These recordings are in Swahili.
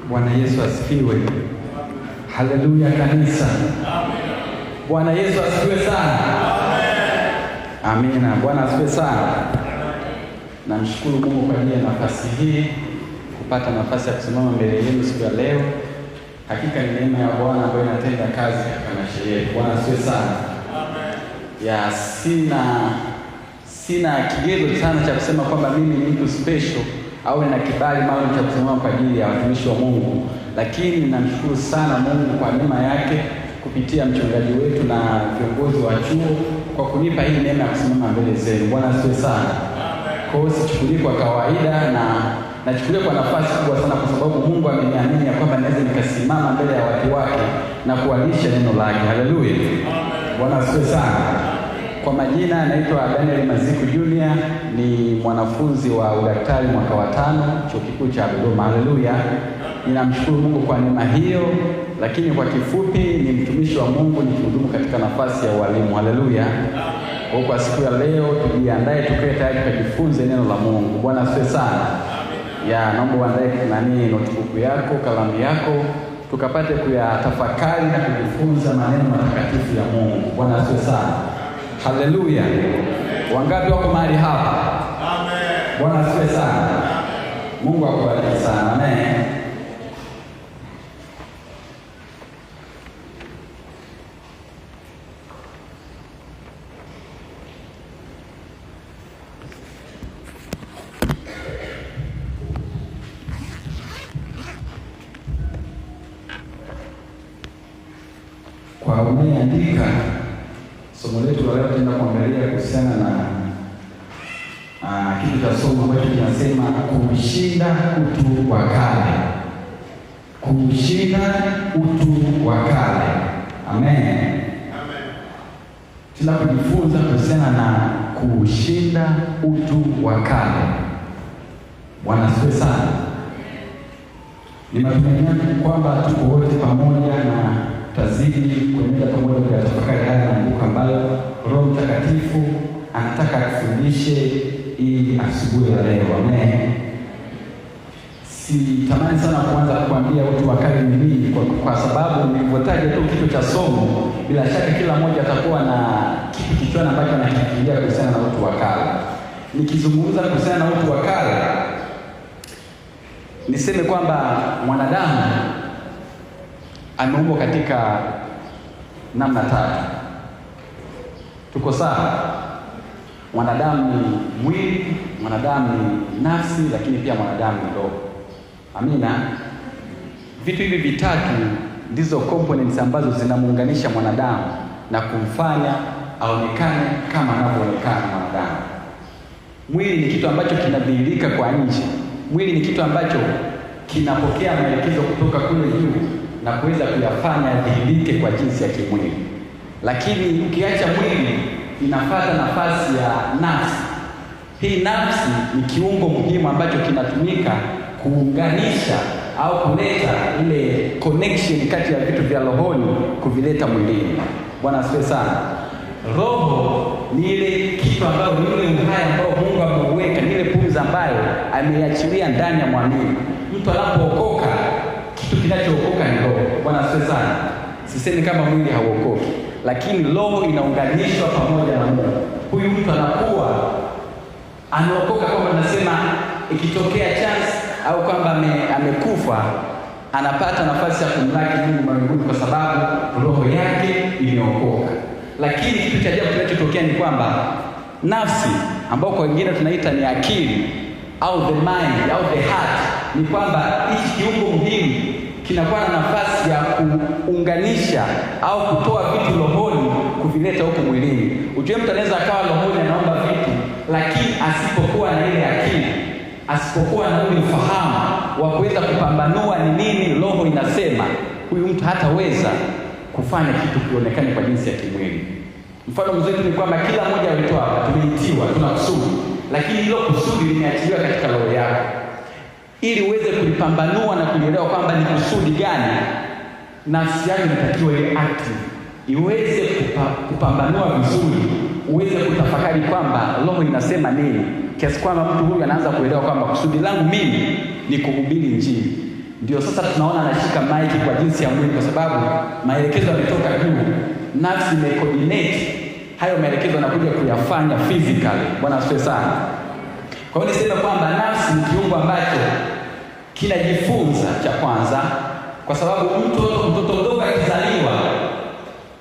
Bwana Yesu asifiwe. Haleluya kanisa. Amen. Bwana Yesu asifiwe sana. Amen. Amina. Bwana asifiwe sana. Namshukuru Mungu kwa ajili ya nafasi hii, kupata nafasi ya kusimama mbele yenu siku ya leo. Hakika ni neema ya Bwana ambayo inatenda kazi katika maisha yetu. Bwana asifiwe sana. Amen. Ya sina kigezo sana cha kusema kwamba mimi ni mtu special au nina kibali maalum cha kusimama kwa ajili ya watumishi wa Mungu, lakini namshukuru sana Mungu kwa neema yake kupitia mchungaji wetu na viongozi wa chuo kwa kunipa hii neema ya kusimama mbele zenu. Bwana asifiwe sana. Kwa hiyo sichukulii kwa kawaida na nachukulia kwa nafasi kubwa sana, kwa sababu Mungu ameniamini ya kwamba naweza nikasimama mbele ya watu wake na kuwalisha neno lake. Haleluya. Bwana asifiwe sana. Kwa majina naitwa Daniel Maziku Junior, ni mwanafunzi wa udaktari mwaka wa 5 Chuo Kikuu cha Dodoma. Haleluya. Ninamshukuru Mungu kwa neema hiyo, lakini kwa kifupi ni mtumishi wa Mungu nikihudumu katika nafasi ya ualimu. Haleluya. Kwa siku ya leo tujiandae, tukae tayari tukajifunze neno la Mungu. Bwana asifiwe sana. Ya, naomba uandae notebook yako, kalamu yako, tukapate kuyatafakari na kujifunza maneno matakatifu ya Mungu. Bwana asifiwe sana. Haleluya. Wangapi wako mahali hapa? Amen. Bwana asifiwe sana. Mungu akubariki sana. Amen. Kwa unayeandika, somo letu la leo tunaenda kuangalia kuhusiana na kitu cha somo ambacho kinasema kuushinda utu wa kale. Kuushinda utu wa kale. Amen. Amen. Tunapojifunza kuhusiana na kuushinda utu wa kale. Bwana asifiwe sana. Ni matumaini yangu kwamba tuko wote pamoja na tazidi kuendelea pamoja kuyatafakari haya maandiko ambayo Roho Mtakatifu anataka atufundishe hii asubuhi ya leo. Amen. Sitamani sana kuanza kuambia utu wa kale ni nini, kwa sababu nilivyotaja tu kitu cha somo, bila shaka kila mmoja atakuwa na kitu kichwani ambacho anakifikiria kuhusiana na utu wa kale. Nikizungumza kuhusiana na utu wa kale, niseme kwamba mwanadamu ameumbwa katika namna tatu. Tuko sawa? Mwanadamu ni mwili, mwanadamu ni nafsi, lakini pia mwanadamu ni roho. Amina. Vitu hivi vitatu ndizo components ambazo zinamuunganisha mwanadamu na kumfanya aonekane kama anavyoonekana mwanadamu. Mwili ni kitu ambacho kinadhihirika kwa nje. Mwili ni kitu ambacho kinapokea maelekezo kutoka kule juu na kuweza kuyafanya yadhihirike kwa jinsi ya kimwili. Lakini ukiacha mwili, inafuata nafasi ya nafsi. Hii nafsi ni kiungo muhimu ambacho kinatumika kuunganisha au kuleta ile connection kati ya vitu vya rohoni kuvileta mwilini. Bwana asifiwe sana. Roho ni ile kitu ambayo ni ile uhai ambao Mungu ameuweka, ni ile pumzi ambayo ameiachilia ndani ya mwamini. Mtu anapookoka, kitu kinachookoka ni roho. Bwana asifiwe sana. Sisemi kama mwili hauokoki, lakini roho inaunganishwa pamoja na Mungu. Huyu mtu anakuwa anaokoka, kama tunasema ikitokea chance au kwamba amekufa, anapata nafasi ya kumlaki Mungu mbinguni kwa sababu roho yake imeokoka. Lakini kitu cha ajabu kinachotokea ni kwamba nafsi, ambayo kwa wengine tunaita ni akili au the mind au the heart, ni kwamba hichi kiungo muhimu kinakuwa na nafasi ya kuunganisha au kutoa vitu rohoni kuvileta huko mwilini. Ujue mtu anaweza akawa rohoni anaomba vitu, lakini asipokuwa na ile akili, asipokuwa na ule ufahamu wa kuweza kupambanua ni nini roho inasema, huyu mtu hataweza kufanya kitu kionekane kwa jinsi ya kimwili. Mfano mzuri ni kwamba kila mmoja wetu hapa tumeitiwa, tuna kusudi, lakini hilo kusudi limeachiliwa katika roho yako. Ili uweze kulipambanua na kulielewa kwamba ni kusudi gani, nafsi yako inatakiwa iwe active, iweze kupambanua vizuri, uweze kutafakari kwamba roho inasema nini, kiasi kwamba mtu huyu anaanza kuelewa kwamba kusudi langu mimi ni kuhubiri Injili. Ndio sasa tunaona anashika maiki kwa jinsi ya mwili, kwa sababu maelekezo yametoka juu, nafsi imecoordinate hayo maelekezo, anakuja kuyafanya physically. Bwana asifiwe sana. Kwa hiyo niseme kwamba nafsi ni kiungo ambacho kinajifunza, cha kwanza, kwa sababu mtoto mdogo akizaliwa,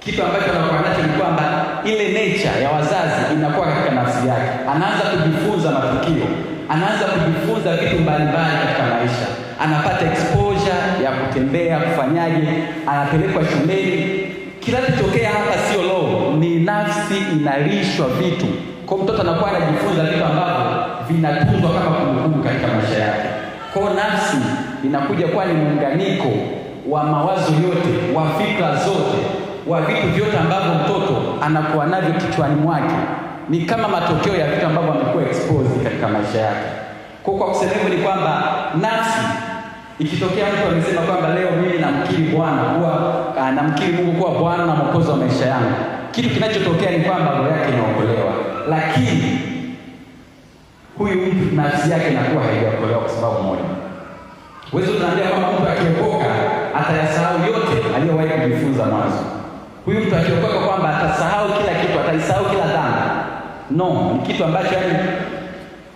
kitu ambacho anakuwa nacho ni kwamba ile nature ya wazazi inakuwa katika nafsi yake. Anaanza kujifunza matukio, anaanza kujifunza vitu mbalimbali katika maisha, anapata exposure ya kutembea, kufanyaje, anapelekwa shuleni. Kinachotokea hapa sio roho, ni nafsi inalishwa vitu. Kwa mtoto anakuwa anajifunza vitu ambavyo vinatunzwa kama kumbukumbu katika maisha yake. Kwa nafsi inakuja kuwa ni muunganiko wa mawazo yote, wa fikra zote, wa vitu vyote ambavyo mtoto anakuwa navyo kichwani mwake, ni kama matokeo ya vitu ambavyo amekuwa exposed katika maisha yake. Kwa kusema hivyo ni kwamba nafsi ikitokea mtu amesema kwamba leo mimi namkiri Bwana kuwa namkiri Mungu kuwa Bwana na Mwokozi wa maisha yangu, kitu kinachotokea ni kwamba roho yake inaokolewa, lakini huyu mtu nafsi yake inakuwa haijaokolewa kwa sababu moja. Wewe tunaambia kwamba mtu akiokoka atayasahau yote aliyowahi kujifunza mwanzo. Huyu mtu akiokoka kwamba atasahau kila kitu, ataisahau kila dhambi. No, ni kitu ambacho yani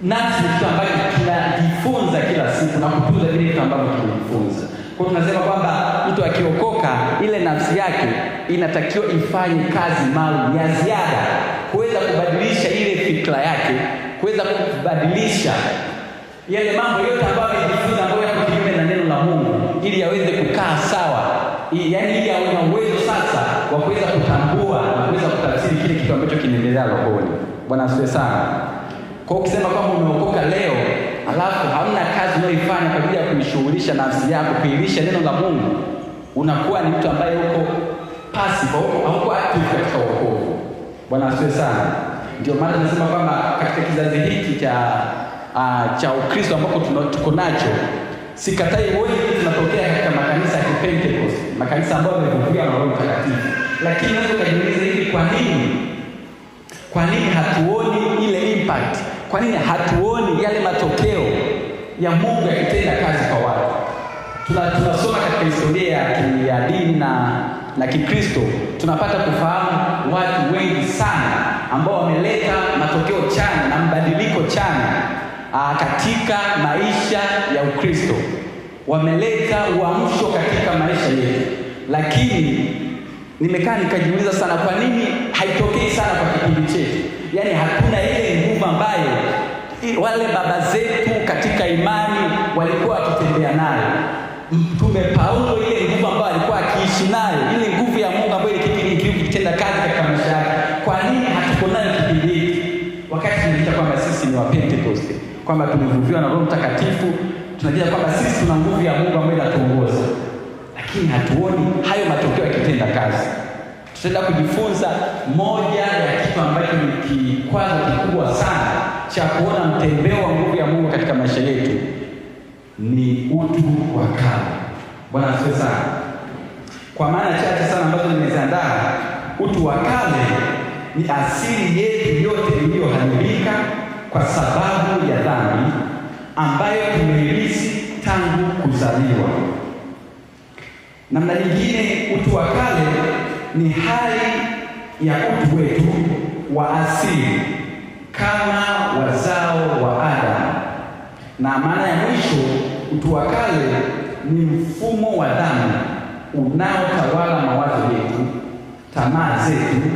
nafsi ni kitu ambacho kinajifunza kila siku na kutunza vile vitu ambavyo kimejifunza. Kwa hiyo tunasema kwamba mtu akiokoka, ile nafsi yake inatakiwa ifanye kazi maalum ya ziada kuweza kubadilisha ile fikra yake, kuweza kubadilisha yale mambo yote ambayo amejifunza ambayo yako kinyume na neno la Mungu, ili yaweze kukaa sawa, yaani ili awe na uwezo sasa wa kuweza kutambua na kuweza kutafsiri kile kitu ambacho kinaendelea rohoni. Bwana asifiwe sana. Kwa hiyo ukisema kwamba umeokoka leo alafu hamna kazi unayoifanya kwa ajili ya kuishughulisha nafsi yako, kuilisha neno la Mungu, unakuwa ni mtu ambaye uko passive, hauko active katika wokovu. Bwana asifiwe sana. Ndio maana tunasema kwamba katika kizazi hiki cha Ukristo ambako tuko nacho, sikatai wengi tunatokea katika makanisa ya Pentecost, makanisa ambayo yamevuviwa na Roho Mtakatifu, lakini unaweza ukajiuliza hivi, kwa nini? Kwa nini hatuoni ile impact? Kwa nini hatuoni yale matokeo ya Mungu yakitenda kazi kwa watu? Tunasoma katika historia ya dini na Kikristo, tunapata kufahamu watu wengi sana ambao wameleta matokeo chanya na mbadiliko chanya katika maisha ya Ukristo, wameleta uamsho katika maisha yetu. Lakini nimekaa nikajiuliza sana, kwa nini haitokei sana kwa kipindi chetu? Yaani hakuna ile nguvu ambayo wale baba zetu katika imani walikuwa wakitembea nayo. Mtume Paulo, ile nguvu ambayo alikuwa akiishi nayo, ile nguvu ya Mungu ambayo ilikuwa ikitenda kazi katika maisha yake, kwa nini hatuko nayo kipindi hiki? Wakati tunajiita kwamba sisi ni wa Pentecost, kwamba tumevuviwa na Roho Mtakatifu, tunajiita kwamba sisi tuna nguvu ya Mungu ambayo inatuongoza, lakini hatuoni hayo matokeo yakitenda kazi. Tutaenda kujifunza moja ya kitu ambacho ni kikwazo kikubwa sana cha kuona mtembeo wa nguvu ya Mungu katika maisha yetu ni utu wa kale. Bwana asifiwe sana. Kwa maana chache sana ambazo nimeziandaa, utu wa kale ni asili yetu yote iliyoharibika kwa sababu ya dhambi ambayo tumeirisi tangu kuzaliwa. Namna nyingine, utu wa kale ni hali ya utu wetu wa asili kama wazao wa Adamu. Na maana ya mwisho, utu wa kale ni mfumo wa dhambi unaotawala mawazo yetu, tamaa zetu,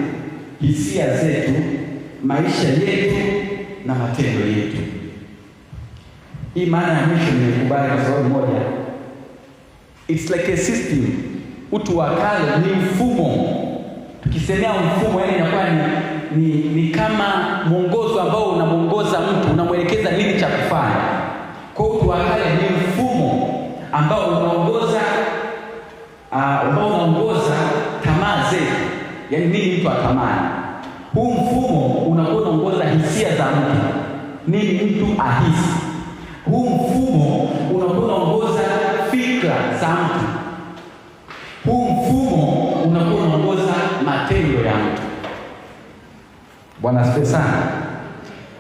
hisia zetu, maisha yetu na matendo yetu. Hii maana ya mwisho nimekubali kwa sababu moja, it's like a system. Utu wa kale ni mfumo. Tukisemea mfumo, yani inakuwa ni kama mwongozo ambao unamuongoza mtu, unamwelekeza nini cha kufanya. Kwa hiyo utu wa kale ni mfumo ambao unaongoza tamaa zetu, yaani nini mtu atamani. Huu mfumo unakuwa unaongoza hisia za mtu, nini mtu ahisi. Huu mfumo unakuwa unaongoza fikra za mtu. Huu mfumo unakuwa unaongoza matendo ya mtu. Bwana asifiwe sana.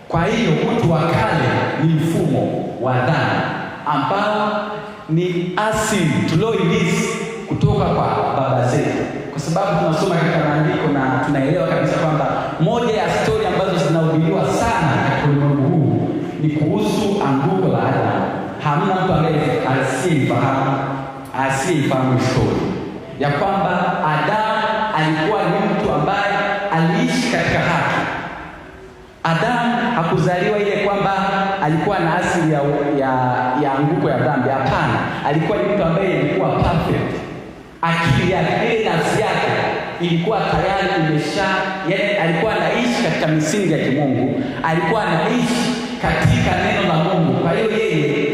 Kwa hiyo utu wa kale ni mfumo wa dhambi ambao ni asili tulioilisi kutoka kwa baba zetu, kwa sababu tunasoma katika maandiko na tunaelewa kabisa kwamba moja ya stori ambazo zinahubiriwa sana katika ulimwengu huu ni kuhusu anguko la Adamu. Hamna mtu ambaye asiyeifahamu stori ya kwamba Adamu alikuwa ni mtu ambaye aliishi katika haki. Adamu hakuzaliwa ile kwamba alikuwa na asili ya anguko ya dhambi. Hapana, alikuwa ni mtu ambaye alikuwa perfect. Akili yake, ile nafsi yake ilikuwa tayari imesha, yani alikuwa anaishi katika misingi ya kimungu, alikuwa anaishi katika neno la Mungu. Kwa hiyo yeye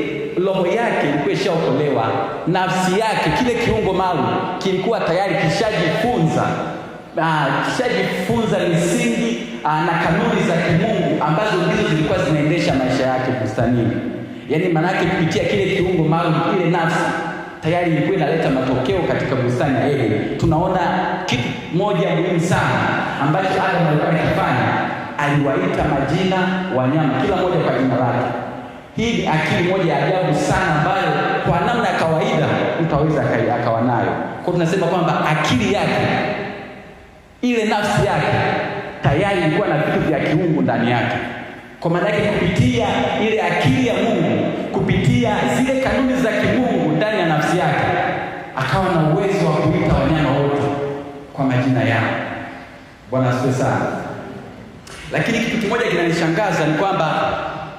roho yake ilikuwa ishaokolewa, nafsi yake, kile kiungo maalum kilikuwa tayari kishajifunza misingi na kanuni za kimungu ambazo ndizo zilikuwa zinaendesha maisha yake bustanini. Yaani maanake kupitia kile kiungo maalum, ile nafsi tayari ilikuwa inaleta matokeo katika bustani ya Eden. Tunaona kitu moja muhimu sana ambacho Adam alikuwa anakifanya, aliwaita majina wanyama, kila mmoja kwa jina lake. Hii ni akili moja ya ajabu sana ambayo kwa namna ya kawaida mtu hawezi akawa nayo. Kwa tunasema kwamba akili yake, ile nafsi yake tayari ilikuwa na vitu vya kiungu ndani yake. Kwa maana yake kupitia ile akili ya Mungu, kupitia zile kanuni za kimungu ndani ya nafsi yake, akawa na uwezo wa kuita wanyama wote kwa majina yao. Bwana asifiwe sana. Lakini kitu kimoja kinanishangaza ni kwamba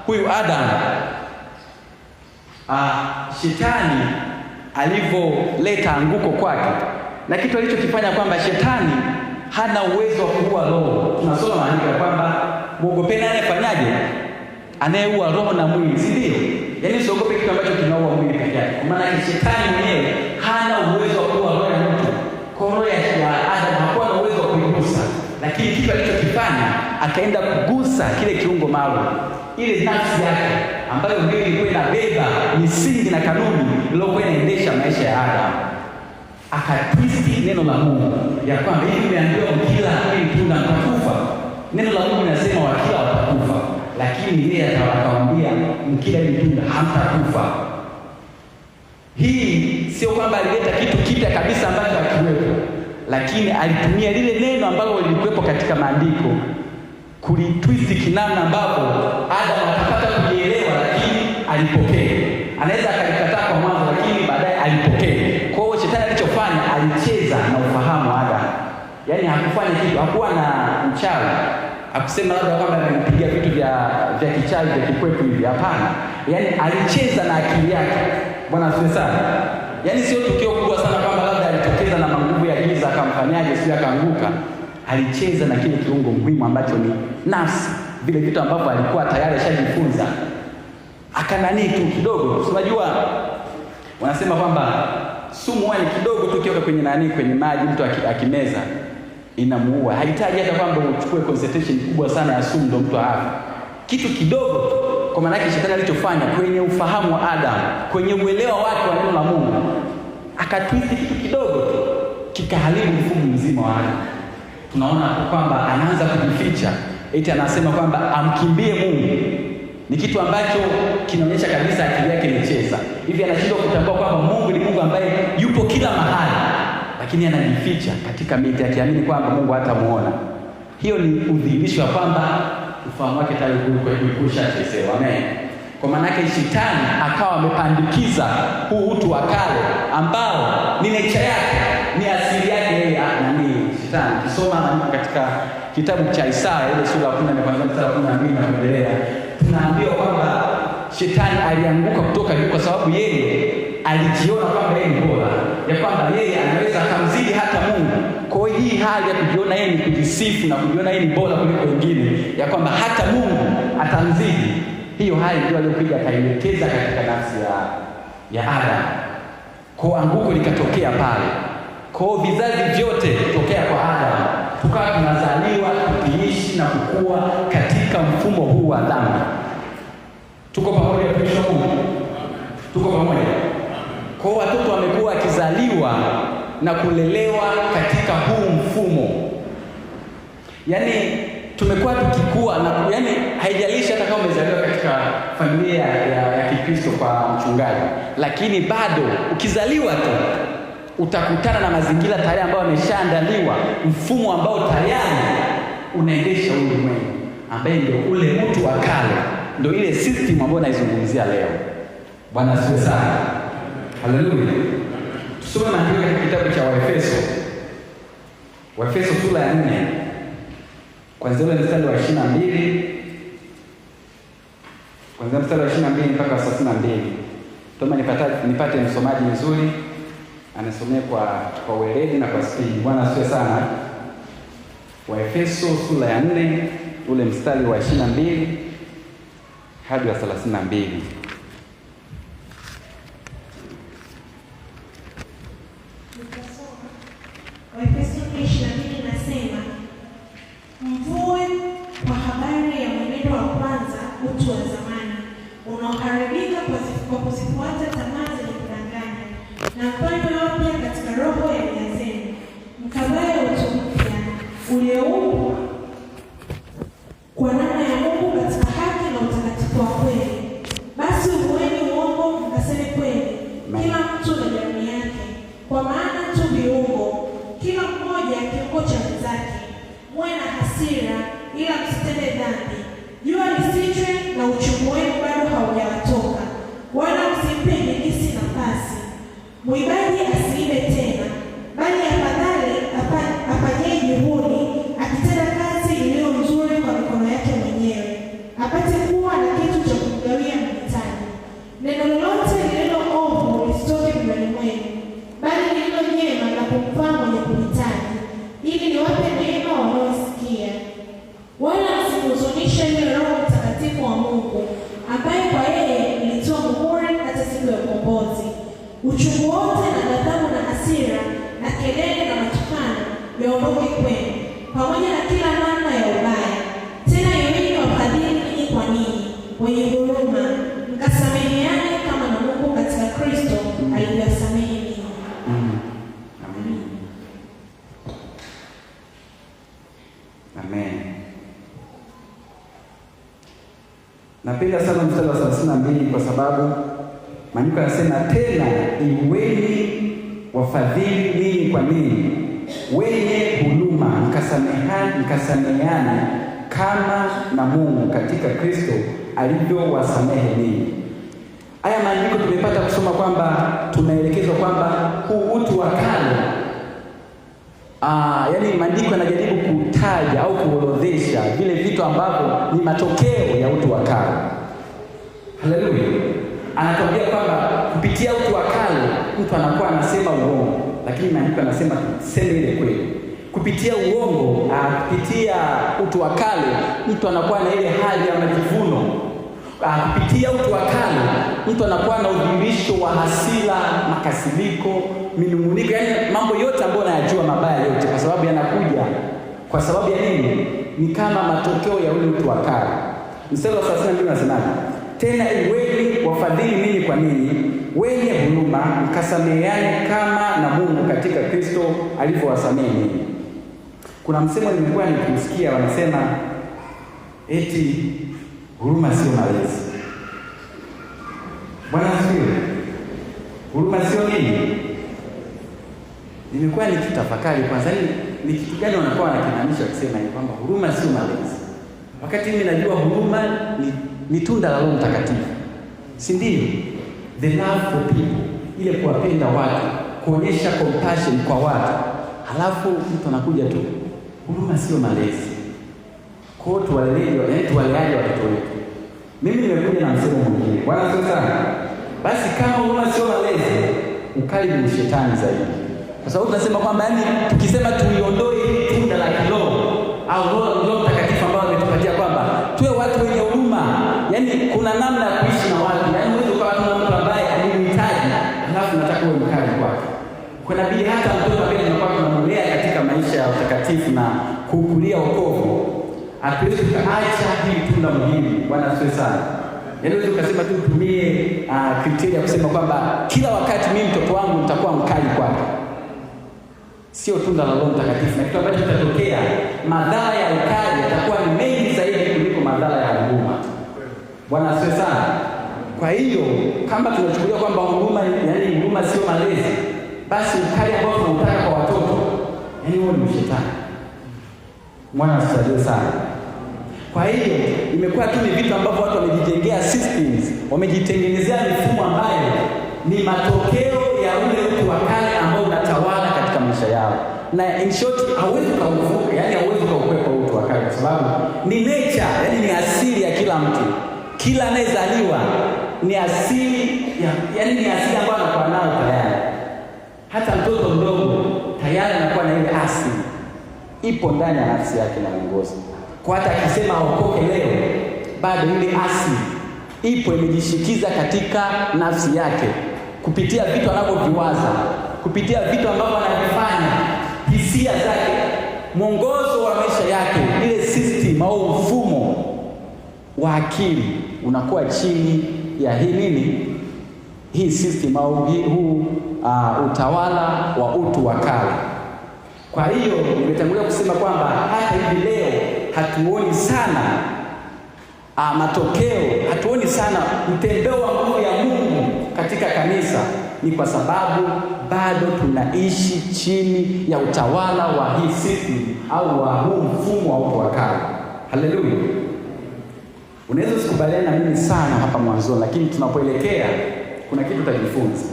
huyu Adam, shetani alivyoleta anguko kwake, na kitu alichokifanya kwamba shetani hana uwezo wa kuua roho. Tunasoma maandiko ya kwamba muogopeni anayefanyaje? Anayeua roho na mwili, si ndio? Yaani usiogope kitu ambacho kinaua mwili peke yake. Kwa maana shetani mwenyewe hana uwezo wa kuua roho ya mtu. Kwa roho ya Adam hakuwa na uwezo wa kuigusa, lakini kitu alichokifanya akaenda kugusa kile kiungo maalum, ile nafsi yake ambayo ndio ilikuwa inabeba misingi na kanuni iliyokuwa inaendesha maisha ya Adam. Akatwisti neno la Mungu ya kwamba hivi imeambiwa mkila hili tunda mtakufa. Neno la Mungu linasema wakila watakufa, lakini yeye akawaambia mkila hili tunda hamtakufa. Hii sio kwamba alileta kitu kipya kabisa ambacho hakiwepo, lakini alitumia lile neno ambalo lilikuwepo katika maandiko kulitwisti kinamna ambapo Adam akapata kulielewa, lakini alipokea. Anaweza akalikataa kwa mwanzo, lakini baadaye alipokea. Kwa hiyo shetani alichofanya, alicheza na ufahamu wa Adam. Yaani hakufanya kitu, hakuwa na mchawi, hakusema labda kwamba amempiga vitu vya kichawi vya kikwetu hivi, hapana. Yaani alicheza na akili yake. Bwana asifiwe sana. Yaani sio tukio kubwa sana kwamba labda alitokeza na manguvu ya giza akamfanyaje, sio akaanguka. Alicheza na kile kiungo muhimu ambacho ni nafsi, vile vitu ambavyo alikuwa tayari ashajifunza. Akanani tu kidogo. Unajua wanasema kwamba sumu huwa ni kidogo tu kiweka kwenye nani, kwenye maji, mtu akimeza inamuua. Haihitaji hata kwamba uchukue concentration kubwa sana ya sumu ndio mtu afe. Kitu kidogo tu. Kwa maana yake shetani alichofanya kwenye ufahamu wa Adam, kwenye uelewa wake wa neno la Mungu, akatwist kitu kidogo tu kikaharibu mfumo mzima wa Adam. Tunaona kwamba anaanza kujificha, eti anasema kwamba amkimbie Mungu. Ni kitu ambacho kinaonyesha kabisa akili yake imecheza. Hivi anashindwa kutambua kwamba Mungu ni Mungu ambaye yupo kila mahali, lakini anajificha katika miti akiamini kwamba Mungu hatamuona. Hiyo ni udhihirisho wa kwamba ufahamu wake tayari ulikuwa ushachezewa. Amen. Kwa maana yake shetani akawa amepandikiza huu utu wa kale ambao ni nature yake, ni asili yake yeye, nani shetani. Kisoma maandiko katika kitabu cha Isaya ile sura ya 14 kuanzia mstari wa 12 na kuendelea, tunaambiwa kwamba shetani alianguka kutoka juu kwa sababu yeye alijiona kwamba yeye ni bora, ya kwamba yeye anaweza akamzidi hata Mungu. Kwa hiyo hii hali ya kujiona yeye ni kujisifu na kujiona yeye ni bora kuliko wengine, ya kwamba hata Mungu atamzidi, hiyo hali ndio aliyokuja akaiwekeza katika nafsi ya Adam. Kwa anguko likatokea pale. Kwa vizazi vyote kutokea kwa Adam tukawa tunazaliwa tukiishi na kukua katika mfumo huu wa dhambi. Tuko pamoja, watumishi wa Mungu? Tuko pamoja. Kwa watoto wamekuwa wakizaliwa na kulelewa katika huu mfumo. Yaani Tumekuwa tukikua na yani, haijalishi hata kama umezaliwa katika familia ya Kikristo kwa mchungaji, lakini bado ukizaliwa tu utakutana na mazingira tayari ambayo yameshaandaliwa, mfumo ambao tayari unaendesha ulimwengu, ambaye ndio ule mtu wa kale, ndio ile system ambayo naizungumzia leo. Bwana asifiwe sana, haleluya. Tusome maandiko katika kitabu cha Waefeso, Waefeso sura ya 4 kuanzia ule mstari wa 22, kuanzia mstari wa 22 mpaka 32. Toma nipate msomaji mzuri anasomea kwa weledi na kwa spidi. Bwana asifiwe sana. Waefeso sura ya 4 ule mstari wa 22 hadi wa 32. Waefeso 22 nasema, mvue kwa habari ya mwenendo wa kwanza utu wa zamani unaoharibika kwa kuzifuata tamaa zenye kudanganya, na mfanywe wapya katika roho ya nia zenu, mkavae utu mpya ulioumbwa kwa namna ya Mungu katika haki na utakatifu wa kweli. Basi uvueni uongo, mkaseme kweli, kila mtu na jirani yake, kwa maana tu viungo, kila mmoja kiungo cha mwenzake. Muwe na hasira, ila msitende dhambi. Jua lisichwe na uchungu wenu bado haujawatoka, wala msimpe ibilisi nafasi. Mwibaji asiibe tena, bali afadhali afanyie juhudi, akitenda kazi iliyo nzuri kwa mikono yake mwenyewe, apate kuwa na kitu cha kumgawia mhitaji. Neno lolote lililo ovu lisitoke vinywani mwenu, bali lililo jema la kumfaa mwenye kuhitaji, ili liwape neema wanaosikia. Wala msimhuzunishe yule Roho Mtakatifu wa Mungu, ambaye kwa yeye mlitiwa muhuri hata siku ya ukombozi. Uchungu wote na ghadhabu na hasira na kelele na matukano yaondoke kwenu, pamoja na kila namna ya ubaya. Tena iweni wafadhili ninyi kwa ninyi, wenye huruma, mkasameheane kama na Mungu katika Kristo alivyowasamehe ninyi. Amen. Amen. Napenda sana mstari wa 32 kwa sababu maandiko yanasema, tena iweni wafadhili ninyi kwa ninyi, wenye huruma, mkasameheane kama na Mungu katika Kristo alivyowasamehe ninyi. Haya maandiko tumepata kusoma kwamba tunaelekezwa kwamba huu utu wa kale, yaani maandiko yanajaribu kutaja au kuorodhesha vile vitu ambavyo ni matokeo ya utu wa kale. Haleluya. Anatuambia kwamba kupitia utu wa kale mtu anakuwa anasema uongo, lakini maandiko yanasema tuseme ile kweli. Kupitia uongo, kupitia utu wa kale mtu anakuwa na ile hali ya majivuno. Kupitia utu wa kale mtu anakuwa na udhihirisho wa hasira, makasiriko, minunguniko, yaani mambo yote ambayo unayajua mabaya yote, kwa sababu yanakuja kwa sababu ya nini? Ni kama matokeo ya ule utu wa kale. Mstari wa 32 unasemaje? Tena iweni wafadhili ninyi kwa ninyi, wenye huruma, mkasameheane kama na Mungu katika Kristo alivyowasamehe ninyi. Kuna msemo nilikuwa nikimsikia wanasema eti huruma sio malezi. Bwana asifiwe. Huruma sio nini? Nimekuwa nikitafakari kwanza ni kitu gani wanakuwa wanakimaanisha kusema hivi kwamba huruma sio malezi. Wakati mimi najua huruma ni tunda la Roho Mtakatifu. Si ndio? The love for people, ile kuwapenda watu, kuonyesha compassion kwa watu. Halafu mtu anakuja tu, huruma sio malezi. Kwa hiyo tuwaleaje watoto wetu? Mimi nimekuja na msemo mwingine. Bwana asifiwe sana. Basi kama huruma sio malezi, ukali ni shetani zaidi. Kwa sababu tunasema kwamba tukisema tuiondoe hili tunda la kiroho au Roho Mtakatifu ambao ametupatia kwamba tuwe watu wenye huruma. Yaani kuna namna ya kuishi na watu. Yaani huwezi ukawa tu na mtu ambaye anahitaji, alafu unataka uwe mkali kwake. Kuna bidii hata mtoto ambaye tunakuwa tunamlea katika maisha ya utakatifu na kukulia wokovu, hatuwezi tukaacha hili tunda muhimu. Bwana asifiwe sana. Yaani huwezi ukasema tu utumie kriteria kusema kwamba kila wakati mimi mtoto wangu nitakuwa mkali kwake. sio tunda la Roho Mtakatifu, na kitu ambacho kitatokea, madhara ya ukali yatakuwa ni mengi zaidi kuliko madhara ya huruma. Bwana asifiwe sana. Kwa hiyo kama tunachukulia kwamba huruma, yaani huruma sio malezi, basi ukali ambao tunautaka kwa watoto, yaani huo ni ushetani. Mwana asifiwe sana. Kwa hiyo imekuwa tu ni vitu ambavyo watu wamejijengea systems, wamejitengenezea mifumo ambayo ni matokeo ya ule utu wa kale ambao unatawala katika maisha yao, na in short hauwezi ukauvuka, yani hauwezi ukaukwepa utu wa kale kwa sababu ni nature, yani ni asili ya kila mtu. Kila anayezaliwa ni asili ya, yani ni asili ambayo anakuwa nayo tayari. Hata mtoto mdogo tayari anakuwa na ile asili, ipo ndani ya nafsi yake na mwongozo. Kwa hata akisema aokoke leo, bado ile asili ipo, imejishikiza katika nafsi yake kupitia vitu anavyoviwaza, kupitia vitu ambavyo anavifanya, hisia zake, mwongozo wa maisha yake, ile system au mfumo wa akili unakuwa chini ya hii nini, hii system au huu utawala wa utu wa kale. Kwa hiyo nimetangulia kusema kwamba hata hivi leo hatuoni sana matokeo, hatuoni sana mtembeo wa nguvu ya Mungu katika kanisa, ni kwa sababu bado tunaishi chini ya utawala wa hii system au wa huu mfumo wa utu wa kale. Haleluya! Unaweza usikubaliane na mimi sana hapa mwanzoni, lakini tunapoelekea kuna kitu utajifunza.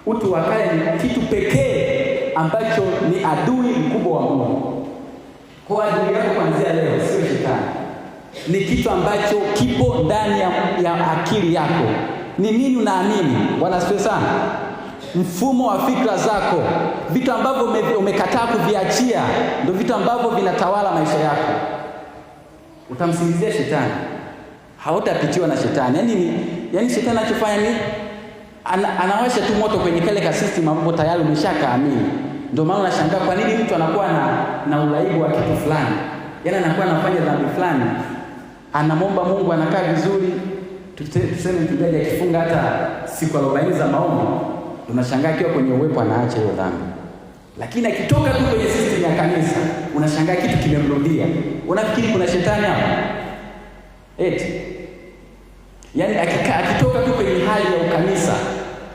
Utu wa kale ni kitu pekee ambacho ni adui mkubwa wa Mungu. Kwa adui yako kuanzia leo sio shetani, ni kitu ambacho kipo ndani ya akili yako. Ni nini unaamini? Bwana asifiwe sana. Mfumo wa fikra zako, vitu ambavyo umekataa kuviachia, ndio vitu ambavyo vinatawala maisha yako. Utamsingizia shetani, hautapitiwa na shetani. Yaani shetani anachofanya ni anawasha tu moto kwenye kale ka system ambapo tayari umeshakaamini. Ndio maana unashangaa kwa nini mtu anakuwa na uraibu wa kitu fulani, yaani anakuwa anafanya dhambi fulani, anamwomba Mungu, anakaa vizuri, tuseme mchungaji akifunga hata siku 40 za maombi, unashangaa akiwa kwenye uwepo anaacha hiyo dhambi, lakini akitoka tu kwenye system ya kanisa unashangaa kitu kimemrudia. Unafikiri kuna shetani hapo? Eti yaani akitoka tu kwenye hali ya ukanisa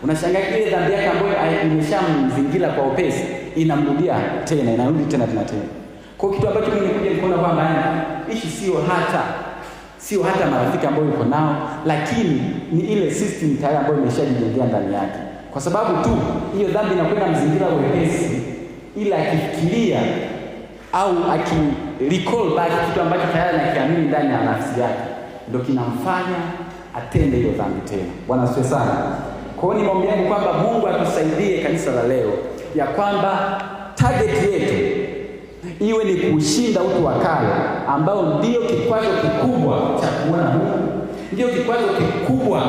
unashangaa ile dhambi yake ambayo imeshamzingira kwa upesi inamrudia tena, inarudi tena tena tena. Kwa kitu ambacho mimi nikuja nikaona kwamba yani ishi sio hata marafiki ambao yuko nao, lakini ni ile system tayari ambayo imeshajijengea ndani yake, kwa sababu tu hiyo dhambi inakwenda mzingira wepesi, ila akifikiria au aki recall back kitu ambacho tayari anakiamini ndani ya nafsi yake, ndio kinamfanya atende hiyo dhambi tena. Bwana asifiwe sana. Kwa hiyo ni maombi yangu kwamba Mungu atusaidie kanisa la leo, ya kwamba target yetu iwe ni kushinda utu wa kale ambao ndio kikwazo kikubwa cha kuona Mungu, ndio kikwazo kikubwa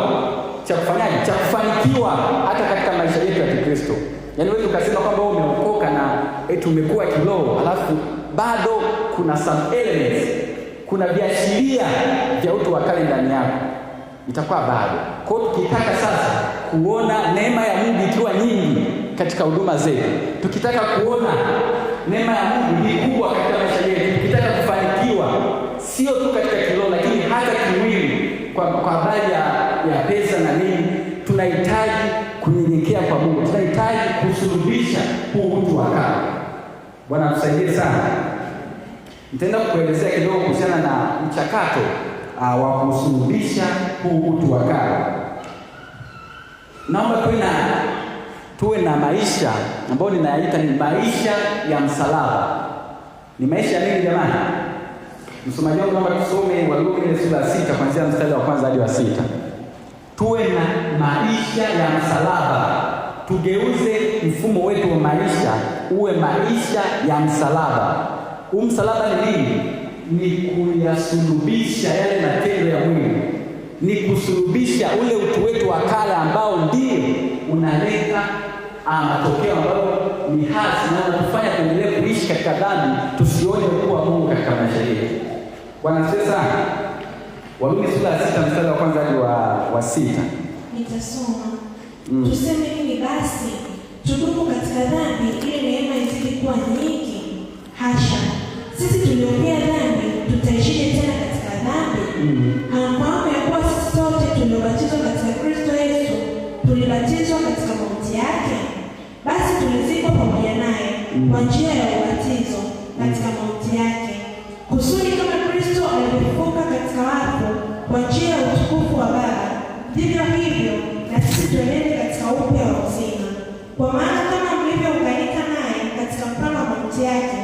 cha kufanyaje, cha kufanikiwa hata katika maisha yetu ya Kikristo. Yaani wewe ukasema kwamba wewe umeokoka na eti umekuwa kiroho, alafu bado kuna some elements, kuna viashiria vya utu wa kale ndani yako, itakuwa bado. Kwa hiyo tukitaka sasa kuona neema ya Mungu ikiwa nyingi katika huduma zetu, tukitaka kuona neema ya Mungu ni kubwa katika maisha yetu, tukitaka kufanikiwa sio tu katika kiroho, lakini hata kimwili, kwa habari ya pesa na nini, tunahitaji kunyenyekea kwa Mungu, tunahitaji kusulubisha huu utu wa kale. Bwana atusaidie sana. Nitaenda kukuelezea kidogo kuhusiana na mchakato wa kusulubisha huu utu wa kale. Naomba tuwe na maisha ambayo ninayaita ni maisha ya msalaba. Ni maisha ya nini jamani? Msomaji wangu naomba tusome Warumi ile sura ya 6 kuanzia mstari wa kwanza hadi wa 6. Tuwe na maisha ya msalaba. Tugeuze mfumo wetu wa maisha uwe maisha ya msalaba. Huu msalaba ni nini? Ni kuyasulubisha yale matendo ya mwili, ni kusulubisha ule utu wetu wa kale ambao ndio unaleta matokeo ambayo ni hasi na unatufanya tuendelee kuishi katika dhambi, tusione ukuu wa Mungu katika maisha yetu. Bwana asifiwe sana. Warumi sura ya 6 mstari wa kwanza hadi wa 6. Nitasoma. Tuseme nini basi? Tudumu katika dhambi ili neema izidi kuwa nyingi? Hasha! Sisi tuliofia dhambi tutaishije tena katika dhambi? Hamfahamu ya kuwa sisi sote tuliobatizwa katika Kristo Yesu tulibatizwa katika mauti yake? Basi tulizikwa pamoja naye kwa njia ya ubatizo katika mauti yake, kusudi kama Kristo alivyofufuka katika wafu kwa njia ya utukufu wa Baba, vivyo hivyo na sisi tuenende katika upya wa uzima. Kwa maana kama mlivyounganika naye katika mfano wa mauti yake,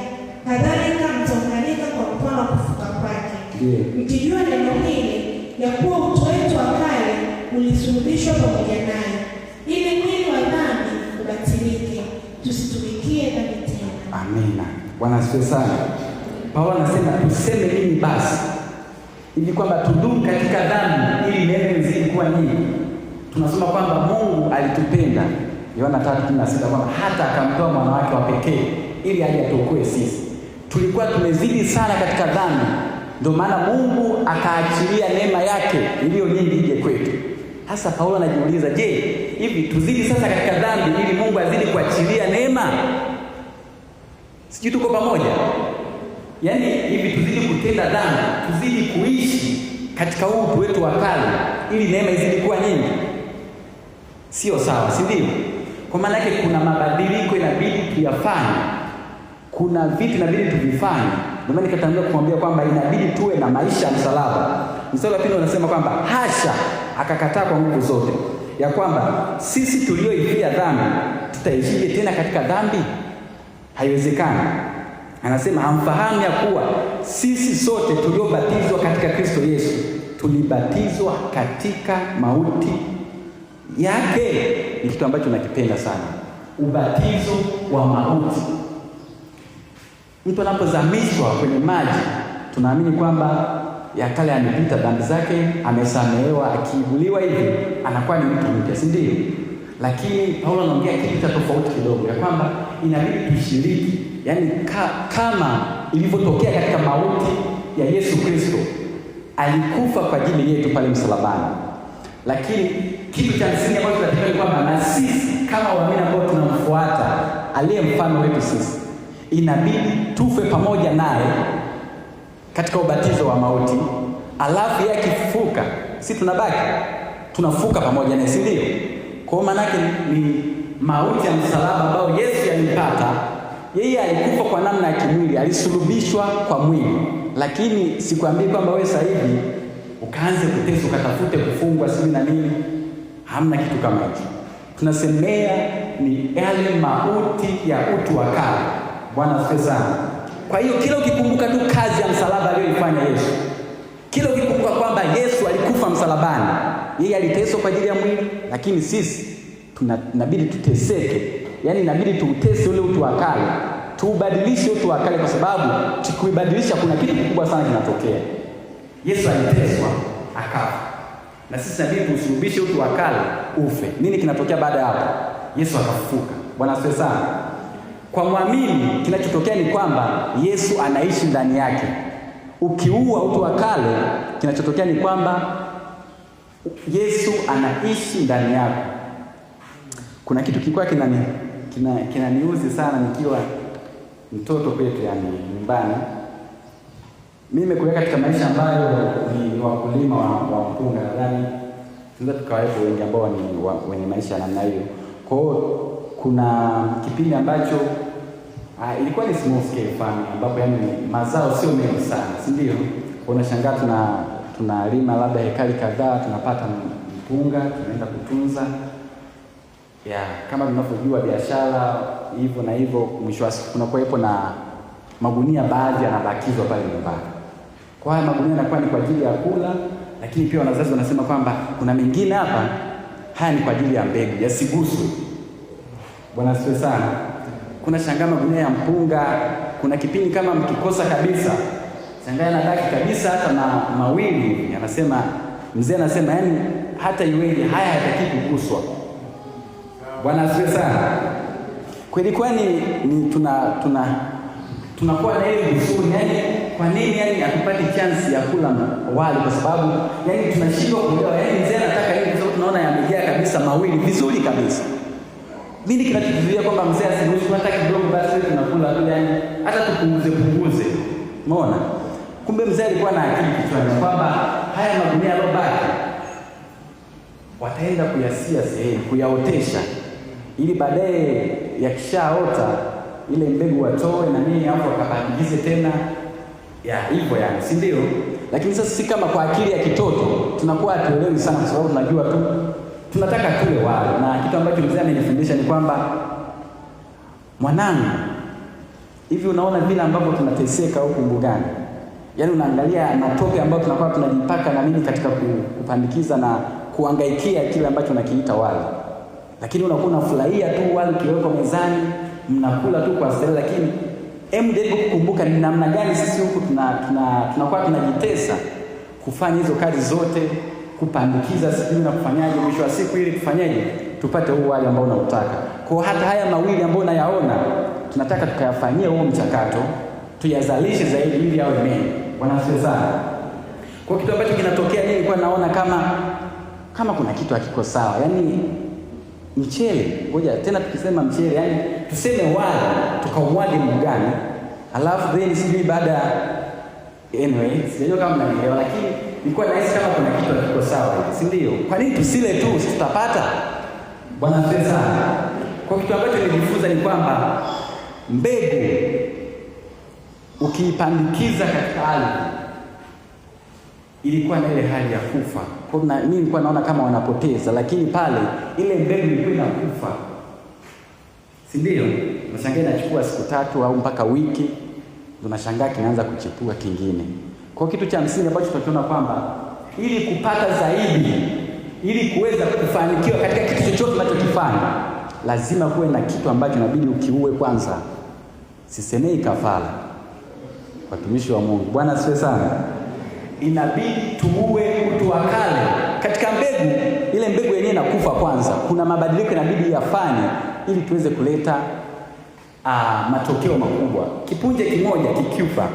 kadhalika mtaunganika kwa mfano wa kufufuka kwake. Ndiyo. Mkijua neno hili, ya kuwa utu wetu wa kale ulisulubishwa pamoja naye, ili mwili wa dhambi ubatilike, tusitumikie dhambi tena. Amina. Bwana asifiwe sana. Paulo anasema tuseme nini basi? Ili kwamba tudumu katika dhambi ili neema izidi kuwa nyingi. Tunasoma kwamba Mungu alitupenda, Yohana 3:16, kwamba hata akamtoa mwana wake wa pekee ili aje atuokoe sisi. Tulikuwa tumezidi sana katika dhambi, ndio maana Mungu akaachilia neema yake iliyo nyingi ije kwetu. Hasa Paulo anajiuliza, je, hivi tuzidi sasa katika dhambi ili Mungu azidi kuachilia neema? Sijui tuko pamoja? Yaani hivi tuzidi kutenda dhambi, tuzidi kuishi katika huu utu wetu wa kale ili neema izidi kuwa nyingi? Sio sawa, si ndio? Kwa maana yake kuna mabadiliko inabidi tuyafanye, kuna vitu inabidi tuvifanye. Ndio maana nikatangulia kumwambia kwamba inabidi tuwe na maisha ya msalaba. Mstari wa pili unasema kwamba hasha, akakataa kwa nguvu zote, ya kwamba sisi tulioifia dhambi tutaishije tena katika dhambi? Haiwezekani. Anasema hamfahamu ya kuwa sisi sote tuliobatizwa katika Kristo Yesu tulibatizwa katika mauti yake. Ni kitu ambacho nakipenda sana, ubatizo wa mauti. Mtu anapozamishwa kwenye maji, tunaamini kwamba ya kale amepita, dhambi zake amesamehewa, akiibuliwa hivi anakuwa ni mtu mpya, si ndio? Lakini Paulo anaongea kitu cha tofauti kidogo, ya kwamba inabidi tushiriki, yaani kama ilivyotokea katika mauti ya Yesu Kristo, alikufa kwa ajili yetu pale msalabani. Lakini kitu cha msingi ambacho tunatakiwa ni kwamba na sisi kama waamini ambao tunamfuata aliye mfano wetu sisi, inabidi tufe pamoja naye katika ubatizo wa mauti, alafu yeye akifufuka, si tunabaki tunafuka pamoja naye, si ndio? Kwa hiyo maana yake ni mauti ya msalaba ambao Yesu alipata. Yeye alikufa kwa namna ya kimwili, alisulubishwa kwa mwili, lakini sikwambii kwamba wewe sasa hivi ukaanze kuteswa ukatafute kufungwa sijui na nini. Hamna kitu kama hicho. Tunasemea ni yale mauti ya utu wa kale. Bwana asifiwe sana. Kwa hiyo kila ukikumbuka tu kazi ya msalaba aliyoifanya Yesu, kila ukikumbuka kwamba Yesu alikufa msalabani, yeye aliteswa kwa ajili ya mwili, lakini sisi inabidi tuteseke. Yaani inabidi tuutese ule utu wa kale, tuubadilishe utu wa kale, kwa sababu tukiubadilisha kuna kitu kikubwa sana kinatokea. Yesu aliteswa akafa, na sisi inabidi tuusulubishe utu wa kale ufe. Nini kinatokea baada ya hapo? Yesu akafufuka. Bwana asifiwe sana. Kwa mwamini kinachotokea ni kwamba Yesu anaishi ndani yake. Ukiua utu wa kale, kinachotokea ni kwamba Yesu anaishi ndani yako. Kuna kitu kilikuwa kinaniuzi sana nikiwa mtoto kwetu, yani nyumbani. Mimi nimekulia katika maisha ambayo ni wakulima wa mpunga, nadhani tunaweza tukawepo wengi ambao ni wenye maisha namna hiyo. Kwa hiyo kuna kipindi ambacho ilikuwa ni small scale farming, ambapo yani mazao sio mengi sana, si ndio? Kwa unashangaa tunalima labda hekari kadhaa, tunapata mpunga, tunaenda kutunza. Ya, kama tunavyojua biashara hivyo na hivyo, mwisho wa siku kuna kuwepo na magunia baadhi yanabakizwa pale nyumbani. Kwa haya magunia yanakuwa ni kwa ajili ya kula, lakini pia wazazi wanasema kwamba kuna mengine hapa, haya ni kwa ajili ya mbegu, yasiguswe. Bwana asifiwe sana. Kuna shangaa magunia ya mpunga, kuna kipindi kama mkikosa kabisa, shangaa yanabaki kabisa hata mawili hivi. Anasema mzee anasema yani hata iweje haya hayataki kuguswa. Bwana asifiwe sana. Kweli kwani ni tunakuwa na ile huzuni, yani kwa nini yani hatupati chance ya kula wali, kwa sababu yani tunashindwa kuelewa, yani mzee anataka nini, kwa sababu tunaona yamejaa kabisa mawili vizuri kabisa. Nini kinachotuzuia kwamba mzee asiruhusu hata kidogo, basi tunakula tu, yani hata tupunguze punguze? Umeona? Kumbe mzee alikuwa na akili kichwani kwamba haya magunia yalobaki wataenda kuyasia sehemu, kuyaotesha, ili baadaye yakishaota ile mbegu watoe na nini, hapo wakapandikize tena ya hivyo, yani, si ndio? Lakini sasa si kama kwa akili ya kitoto tunakuwa hatuelewi sana, kwa sababu tunajua tu tunataka tule wali. Na kitu ambacho mzee amenifundisha ni kwamba, mwanangu, hivi unaona vile ambavyo tunateseka huku mbugani, yaani unaangalia matope ambayo tunakuwa tunajipaka na nini katika kupandikiza na kuangaikia kile ambacho unakiita wali, lakini unakuwa unafurahia tu wali ukiwekwa mezani, mnakula tu kwa starehe. Lakini hebu jaribu kukumbuka ni namna gani sisi huku tunakuwa tunajitesa kufanya hizo kazi zote, kupandikiza sijui na kufanyaje, mwisho wa siku ili tufanyaje tupate huu wali ambao unautaka. Kwa hata haya mawili ambayo unayaona tunataka tukayafanyie huo mchakato, tuyazalishe zaidi ili yawe mengi. Bwana asifiwe sana. Kwa kitu ambacho kinatokea, mimi nilikuwa naona kama kuna kitu hakiko sawa. Yaani mchele, ngoja tena tukisema mchele, yani tuseme wali tukaumwage mbugani, alafu then sijui baada, anyway, sijajua kama mnanielewa, lakini nilikuwa nahisi kama kuna kitu hakiko sawa hivi, si ndio? Kwa nini tusile tu, si tutapata? Bwana asifiwe sana. Kwa kitu ambacho nilijifunza ni kwamba mbegu ukiipandikiza katika ardhi ilikuwa na ile hali ya kufa. Kwa hiyo mimi nilikuwa naona kama wanapoteza, lakini pale ile mbegu ilikuwa inakufa, si ndio? Unashangaa inachukua siku 3 au mpaka wiki, unashangaa kinaanza kuchipua kingine. Kwa kitu cha msingi ambacho tunakiona kwamba ili kupata zaidi, ili kuweza kufanikiwa katika kitu chochote unachokifanya, lazima kuwe na kitu ambacho inabidi ukiue kwanza. Sisemei kafara, watumishi wa Mungu, Bwana asifiwe sana. Inabidi tuue utu wa kale katika mbegu. Ile mbegu yenyewe inakufa kwanza. Kuna mabadiliko inabidi yafanye ili tuweze kuleta matokeo makubwa. Kipunje kimoja kikifa,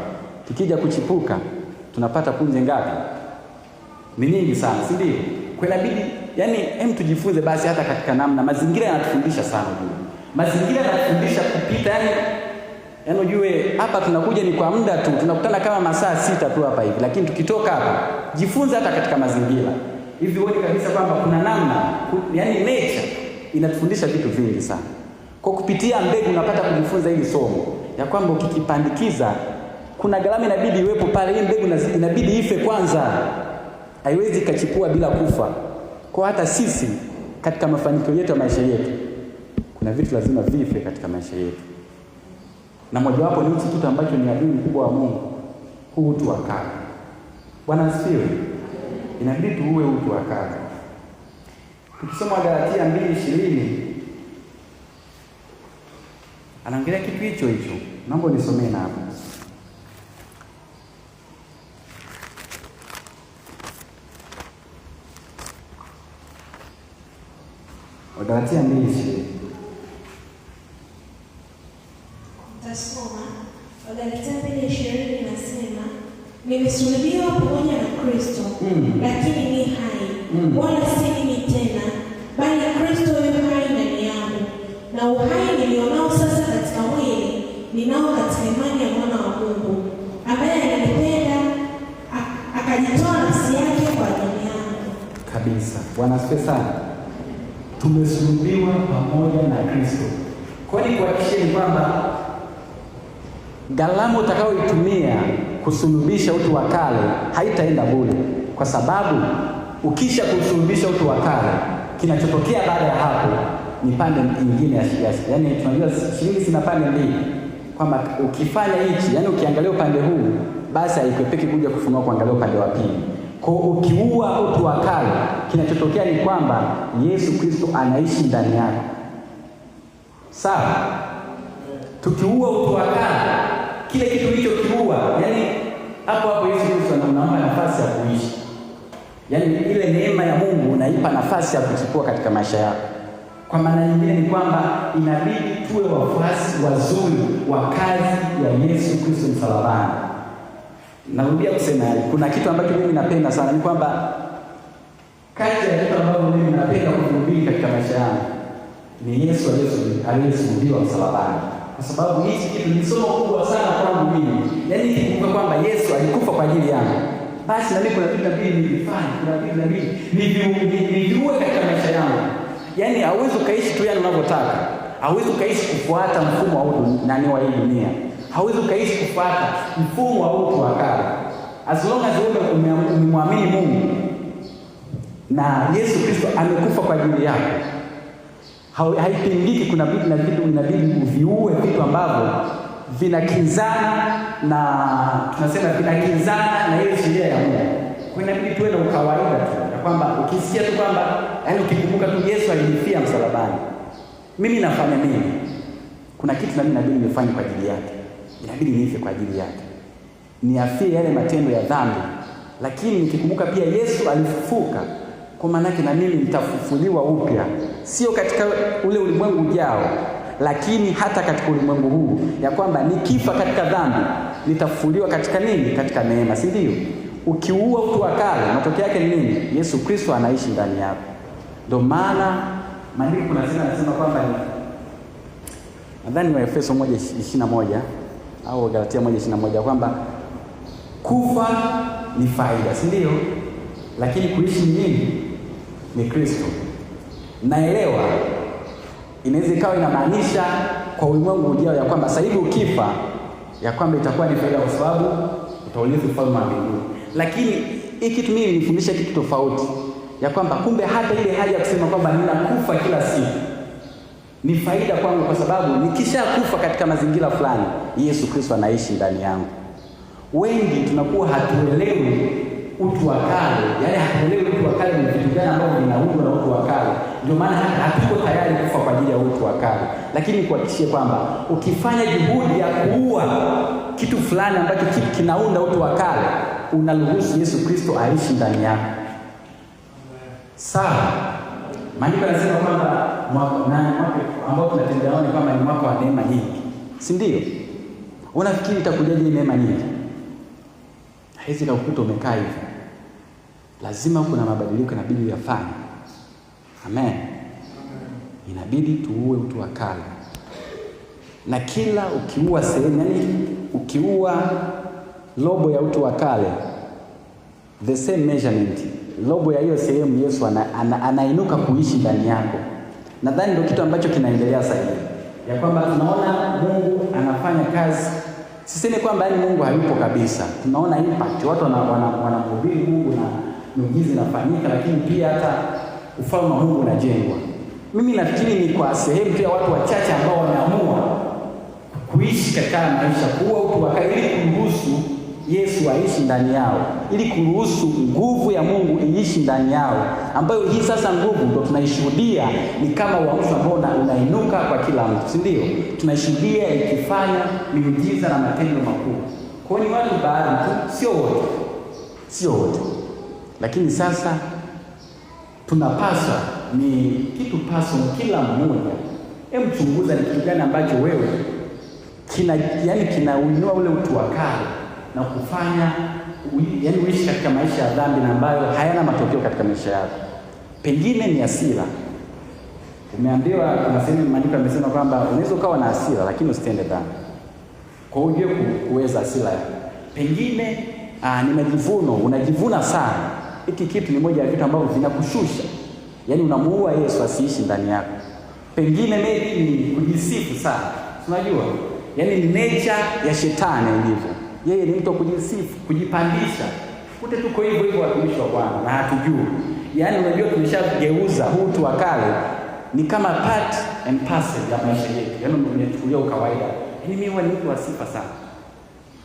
kikija kuchipuka, tunapata punje ngapi? Ni nyingi sana, si ndio? Kwa inabidi, yani, hem tujifunze basi hata katika namna mazingira yanatufundisha sana ujue. Mazingira yanatufundisha kupita, yani ujue hapa tunakuja ni kwa muda tu, tunakutana kama masaa 6 tu hapa hivi, lakini tukitoka hapa jifunze hata katika mazingira. Hivi uone kabisa kwamba kuna namna, yani nature inatufundisha vitu vingi sana. Kwa kupitia mbegu unapata kujifunza hili somo ya kwamba ukikipandikiza kuna gharama inabidi iwepo pale, hii mbegu inabidi ife kwanza. Haiwezi ikachipua bila kufa. Kwa hata sisi katika mafanikio yetu ya maisha yetu kuna vitu lazima vife katika maisha yetu. Na mojawapo ni hichi kitu ambacho ni adui mkubwa wa Mungu, huu utu wa kale. Bwana asifiwe. Inabidi tuue utu wa kale. Tukisoma Galatia 2:20 anaongelea kitu hicho hicho. Naomba nisomee na hapo. Galatia 2:20. Tasoma Galatia 2:20 inasema, nimesulubiwa pamoja na Kristo, lakini ni hai, wala si mimi tena, bali Kristo yu hai ndani yangu, na uhai nilionao sasa katika mwili ninao katika imani ya Mwana wa Mungu, ambaye alinipenda akajitoa nafsi yake kwa ajili yangu. Kabisa. Bwana asifiwe sana. Tumesulubiwa pamoja na Kristo. Kwa nini kuhakikisheni kwamba gharama utakayoitumia kusulubisha utu wa kale haitaenda bure, kwa sababu ukisha kusulubisha utu wa kale, kinachotokea baada ya hapo ni pande nyingine ya shilingi. Yaani tunajua shilingi zina pande mbili, kwamba ukifanya hichi, yani ukiangalia upande huu, basi haikwepeki kuja kufunua kuangalia upande wa pili. Kwa ukiua utu wa kale, kinachotokea ni kwamba Yesu Kristo anaishi ndani yako. Sawa? Tukiua utu wa kale, kile kitu ulichokiua, yani hapo hapo Yesu Kristo anampa nafasi ya kuishi. Yaani ile neema ya Mungu unaipa nafasi ya kuchipua katika maisha yako. Kwa maana nyingine ni kwamba inabidi tuwe wafuasi wazuri wa kazi ya Yesu Kristo msalabani. Narudia kusema hili, kuna kitu ambacho mimi napenda sana ni kwamba kati ya vitu ambavyo mimi napenda kuhubiri katika maisha yangu Ni Yesu aliyesulubiwa msalabani. Kwa sababu hichi kitu ni somo kubwa sana kwangu mimi. Yaani nikikumbuka kwamba Yesu alikufa kwa ajili yangu, basi na mimi kuna vitu inabidi nivifanye, kuna vitu inabidi niviue katika maisha yangu. Yaani hauwezi ukaishi tu yani unavyotaka. Hauwezi ukaishi kufuata mfumo wa nani wa hii dunia. Hauwezi ukaishi kufuata mfumo wa utu wa kale. As long as wewe umemwamini Mungu na Yesu Kristo amekufa kwa ajili yako, haipingiki. Kuna vitu na vitu inabidi uviue, vitu ambavyo vinakinzana na tunasema vinakinzana na ile sheria ya Mungu. Kwa inabidi tuwe na ukawaida tu ya kwamba ukisikia tu kwamba, yaani ukikumbuka tu Yesu alinifia msalabani, mimi nafanya nini? Kuna kitu na mimi inabidi nifanye kwa ajili yake, inabidi nife kwa ajili yake, niafie yale matendo ya dhambi. Lakini nikikumbuka pia Yesu alifufuka, kwa maana yake na mimi nitafufuliwa upya, sio katika ule ulimwengu ujao, lakini hata katika ulimwengu huu, ya kwamba nikifa katika dhambi nitafufuliwa katika nini? Katika neema, si ndio? Ukiua utu wa kale, matokeo yake ni nini? Yesu Kristo anaishi ndani yako. Ndio maana maandiko kuna sema, anasema kwamba ni nadhani wa Efeso 1:21 au Galatia 1:21 kwamba kufa ni faida, si ndio? Lakini kuishi ni nini? Ni Kristo. Naelewa inaweza ikawa inamaanisha kwa ulimwengu ujao ya kwamba sasa hivi ukifa ya kwamba itakuwa ni faida kwa sababu utaurithi ufalme wa mbinguni. Lakini hii kitu mimi nifundisha kitu tofauti, ya kwamba kumbe hata ile hali ya kusema kwamba ninakufa kila siku ni faida kwangu, kwa sababu nikishakufa katika mazingira fulani, Yesu Kristo anaishi ndani yangu. Wengi tunakuwa hatuelewi utu wa kale, yaani hatuelewi utu wa kale ni vitu gani ambavyo vinaundwa na utu wa kale. Ndio maana hatuko tayari kufa kwa ajili ya utu wa kale. Lakini nikuhakikishie kwamba ukifanya juhudi ya kuua kitu fulani ambacho kitu kinaunda utu wa kale, unaruhusu Yesu Kristo aishi ndani yako. Sawa. Maandiko yanasema kwamba mwaka ambao tunatembea nao ni kwamba ni mwaka wa neema nyingi, si ndio? Unafikiri itakujaje neema nyingi? Haiwezi kukuta umekaa hivi. Lazima kuna mabadiliko inabidi uyafanye. Amen. Inabidi tuue utu wa kale. Na kila ukiua sehemu, yani ukiua robo ya utu wa kale, the same measurement, robo ya hiyo sehemu Yesu anainuka kuishi ndani yako. Nadhani ndio kitu ambacho kinaendelea sasa hivi, ya kwamba tunaona Mungu anafanya kazi. Sisemi kwamba yani Mungu hayupo kabisa. Tunaona impact, watu wanamhubiri Mungu na miujiza inafanyika, lakini pia hata ufalme wa Mungu unajengwa. Mimi nafikiri ni kwa sehemu tu ya watu wachache ambao wameamua kuishi katika maisha, kuwa utu wa kale, ili kuruhusu Yesu aishi ndani yao, ili kuruhusu nguvu ya Mungu iishi ndani yao, ambayo hii sasa nguvu ndio tunaishuhudia ni kama uamsho ambao unainuka kwa kila mtu, si ndio? Tunaishuhudia ikifanya miujiza na matendo makuu. Kwa hiyo ni watu baadhi tu, sio wote, sio wote. Lakini sasa tunapaswa, ni kitu paso kila mmoja, hebu chunguza ni kitu gani ambacho wewe kina, yani kinauinua ule utu wa kale na kufanya yani uishi katika maisha ya dhambi na ambayo hayana matokeo katika maisha yako. Pengine ni hasira. Umeambiwa, kuna sehemu maandiko yamesema kwamba unaweza ukawa na hasira lakini usitende dhambi. Kwa hiyo ujue kuweza hasira yako. Pengine ni majivuno, unajivuna sana. Hiki kitu ni moja ya vitu ambavyo vinakushusha. Yaani unamuua Yesu asiishi ndani yako. Pengine maybe ni kujisifu sana. Unajua? Yaani ni nature ya shetani ilivyo. Yeye ni mtu wa kujisifu, kujipandisha. Kute tuko hivyo hivyo watumishi wa Bwana na hatujui. Yaani unajua tumeshageuza huu utu wa kale ni kama part and parcel ya maisha yetu. Yaani umechukulia ukawaida. Yaani mimi huwa ni mtu wa sifa sana.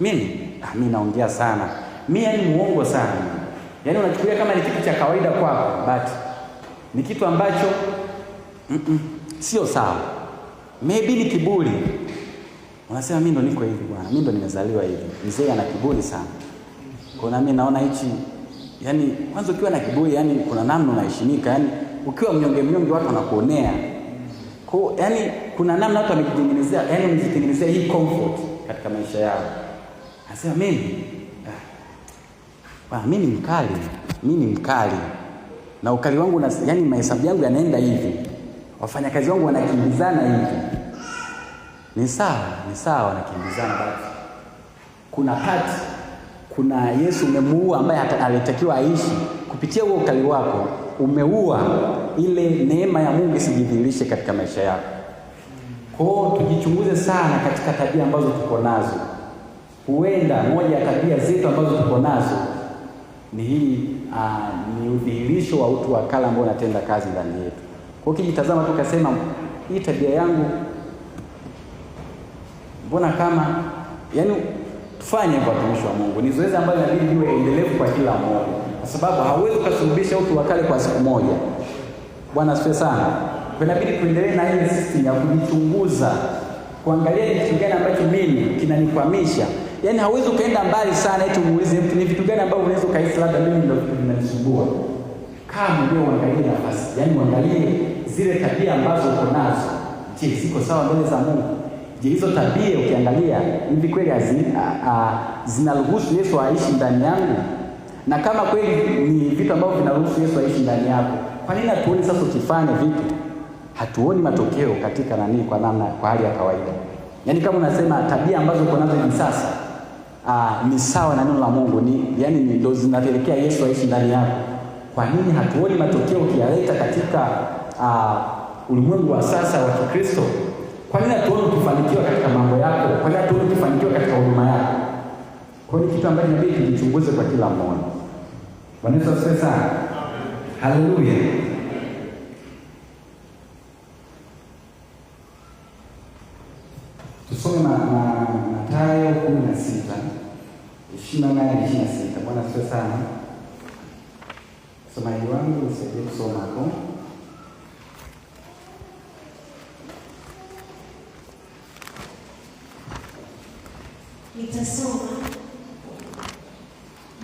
Mimi mimi naongea sana. Mimi yani muongo sana. Yaani unachukulia kama ni kitu cha kawaida kwako, but ni kitu ambacho sio sawa. Maybe ni kiburi. Unasema mimi ndo niko hivi bwana, mimi ndo nimezaliwa hivi. Mzee ana kiburi sana. Kwa na mimi naona hichi, yani kwanza ukiwa na kiburi, yani kuna namna unaheshimika, yani ukiwa mnyonge mnyonge watu wanakuonea. Kwa yani kuna namna watu wamejitengenezea, yani wamejitengenezea hii comfort katika maisha yao. Anasema mimi mimi ni mkali, mimi ni mkali. Na ukali wangu yani mahesabu yangu yanaenda hivi. Wafanyakazi wangu wanakimbizana hivi. Ni sawa, ni sawa wanakimbizana, but kuna part, kuna Yesu umemuua ambaye alitakiwa aishi. Kupitia huo ukali wako umeua ile neema ya Mungu isijidhihirishe katika maisha yako. Kwa hiyo tujichunguze sana katika tabia ambazo tuko nazo. Huenda moja ya tabia zetu ambazo tuko nazo ni hii, ni udhihirisho wa utu wa kale ambao unatenda kazi ndani yetu. Kwa hiyo ukijitazama tu ukasema hii tabia yangu mbona kama, yani tufanye hivyo watumishi wa Mungu. Ni zoezi ambalo inabidi liwe endelevu kwa kila mmoja, kwa sababu hauwezi ukasulubisha utu wa kale kwa siku moja. Bwana asifiwe sana. Kwa inabidi tuendelee na ile system ya kujichunguza, kuangalia ni kitu gani ambacho mimi kinanikwamisha. Yaani hauwezi ukaenda mbali sana eti muulize mtu ni vitu gani ambavyo unaweza ukahisi labda mimi ndio vitu vinanisumbua. Kaa mwenyewe uangalie nafasi, yaani uangalie zile tabia ambazo uko nazo. Je, ziko sawa mbele za Mungu? Je, hizo tabia ukiangalia hivi kweli zinaruhusu Yesu aishi ndani yangu? Na kama kweli ni vitu ambavyo vinaruhusu Yesu aishi ndani yako, kwa nini hatuoni sasa ukifanya vitu? Hatuoni matokeo katika nani, kwa namna, kwa hali ya kawaida. Yaani kama unasema tabia ambazo uko nazo hivi sasa ni sawa na neno la Mungu, ni yani ni ndio zinapelekea Yesu aishi ndani yako, kwa nini hatuoni matokeo ukiyaleta katika ulimwengu wa sasa wa Kikristo? Kwa nini hatuoni ukifanikiwa katika mambo yako? Kwa nini hatuoni ukifanikiwa katika huduma yako? Kwa hiyo ni kitu ambacho inabidi tujichunguze kwa kila mmoja. Bwana Yesu asifiwe sana. Haleluya. Tusome Mathayo 16:28-26. Bwana asifiwe sana. Msomaji wangu nisaidie kusoma hapo. Nitasoma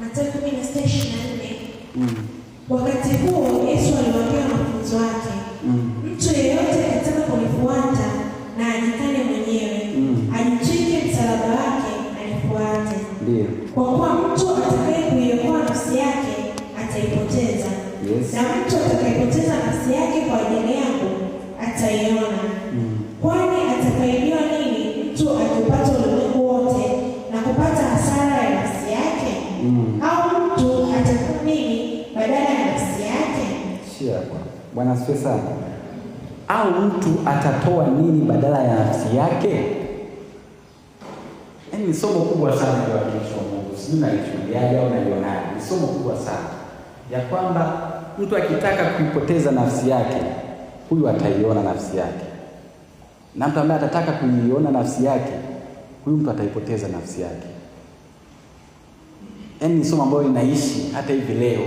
Mathayo 16:24. Wakati huo Yesu aliwaambia wanafunzi wake, mtu yeyote akitaka kunifuata na ajikane mwenyewe, ajitwike msalaba wake anifuate. Ndiyo. Kwa kuwa mtu atakaye kuiokoa nafsi yake ataipoteza. Yes. Na mtu atakayepoteza nafsi yake kwa ajili yangu ataiona. Kwani atafaidiwa nini mtu akiupata ulimwengu wote na kupata hasara ya nafsi yake? Au mtu atakuwa nini badala ya nafsi yake? Shia kwa Bwana asifiwe sana. Au mtu atatoa nini badala ya nafsi yake? Yaani ni somo kubwa sana kwa watumishi wa Mungu. Sijui nalichukuliaje au nalionaje. Ni somo kubwa sana ya kwamba mtu akitaka kuipoteza nafsi yake, huyu ataiona nafsi yake. Na mtu ambaye atataka kuiona nafsi yake, huyu mtu ataipoteza nafsi yake. Yaani ni somo ambalo linaishi hata hivi leo.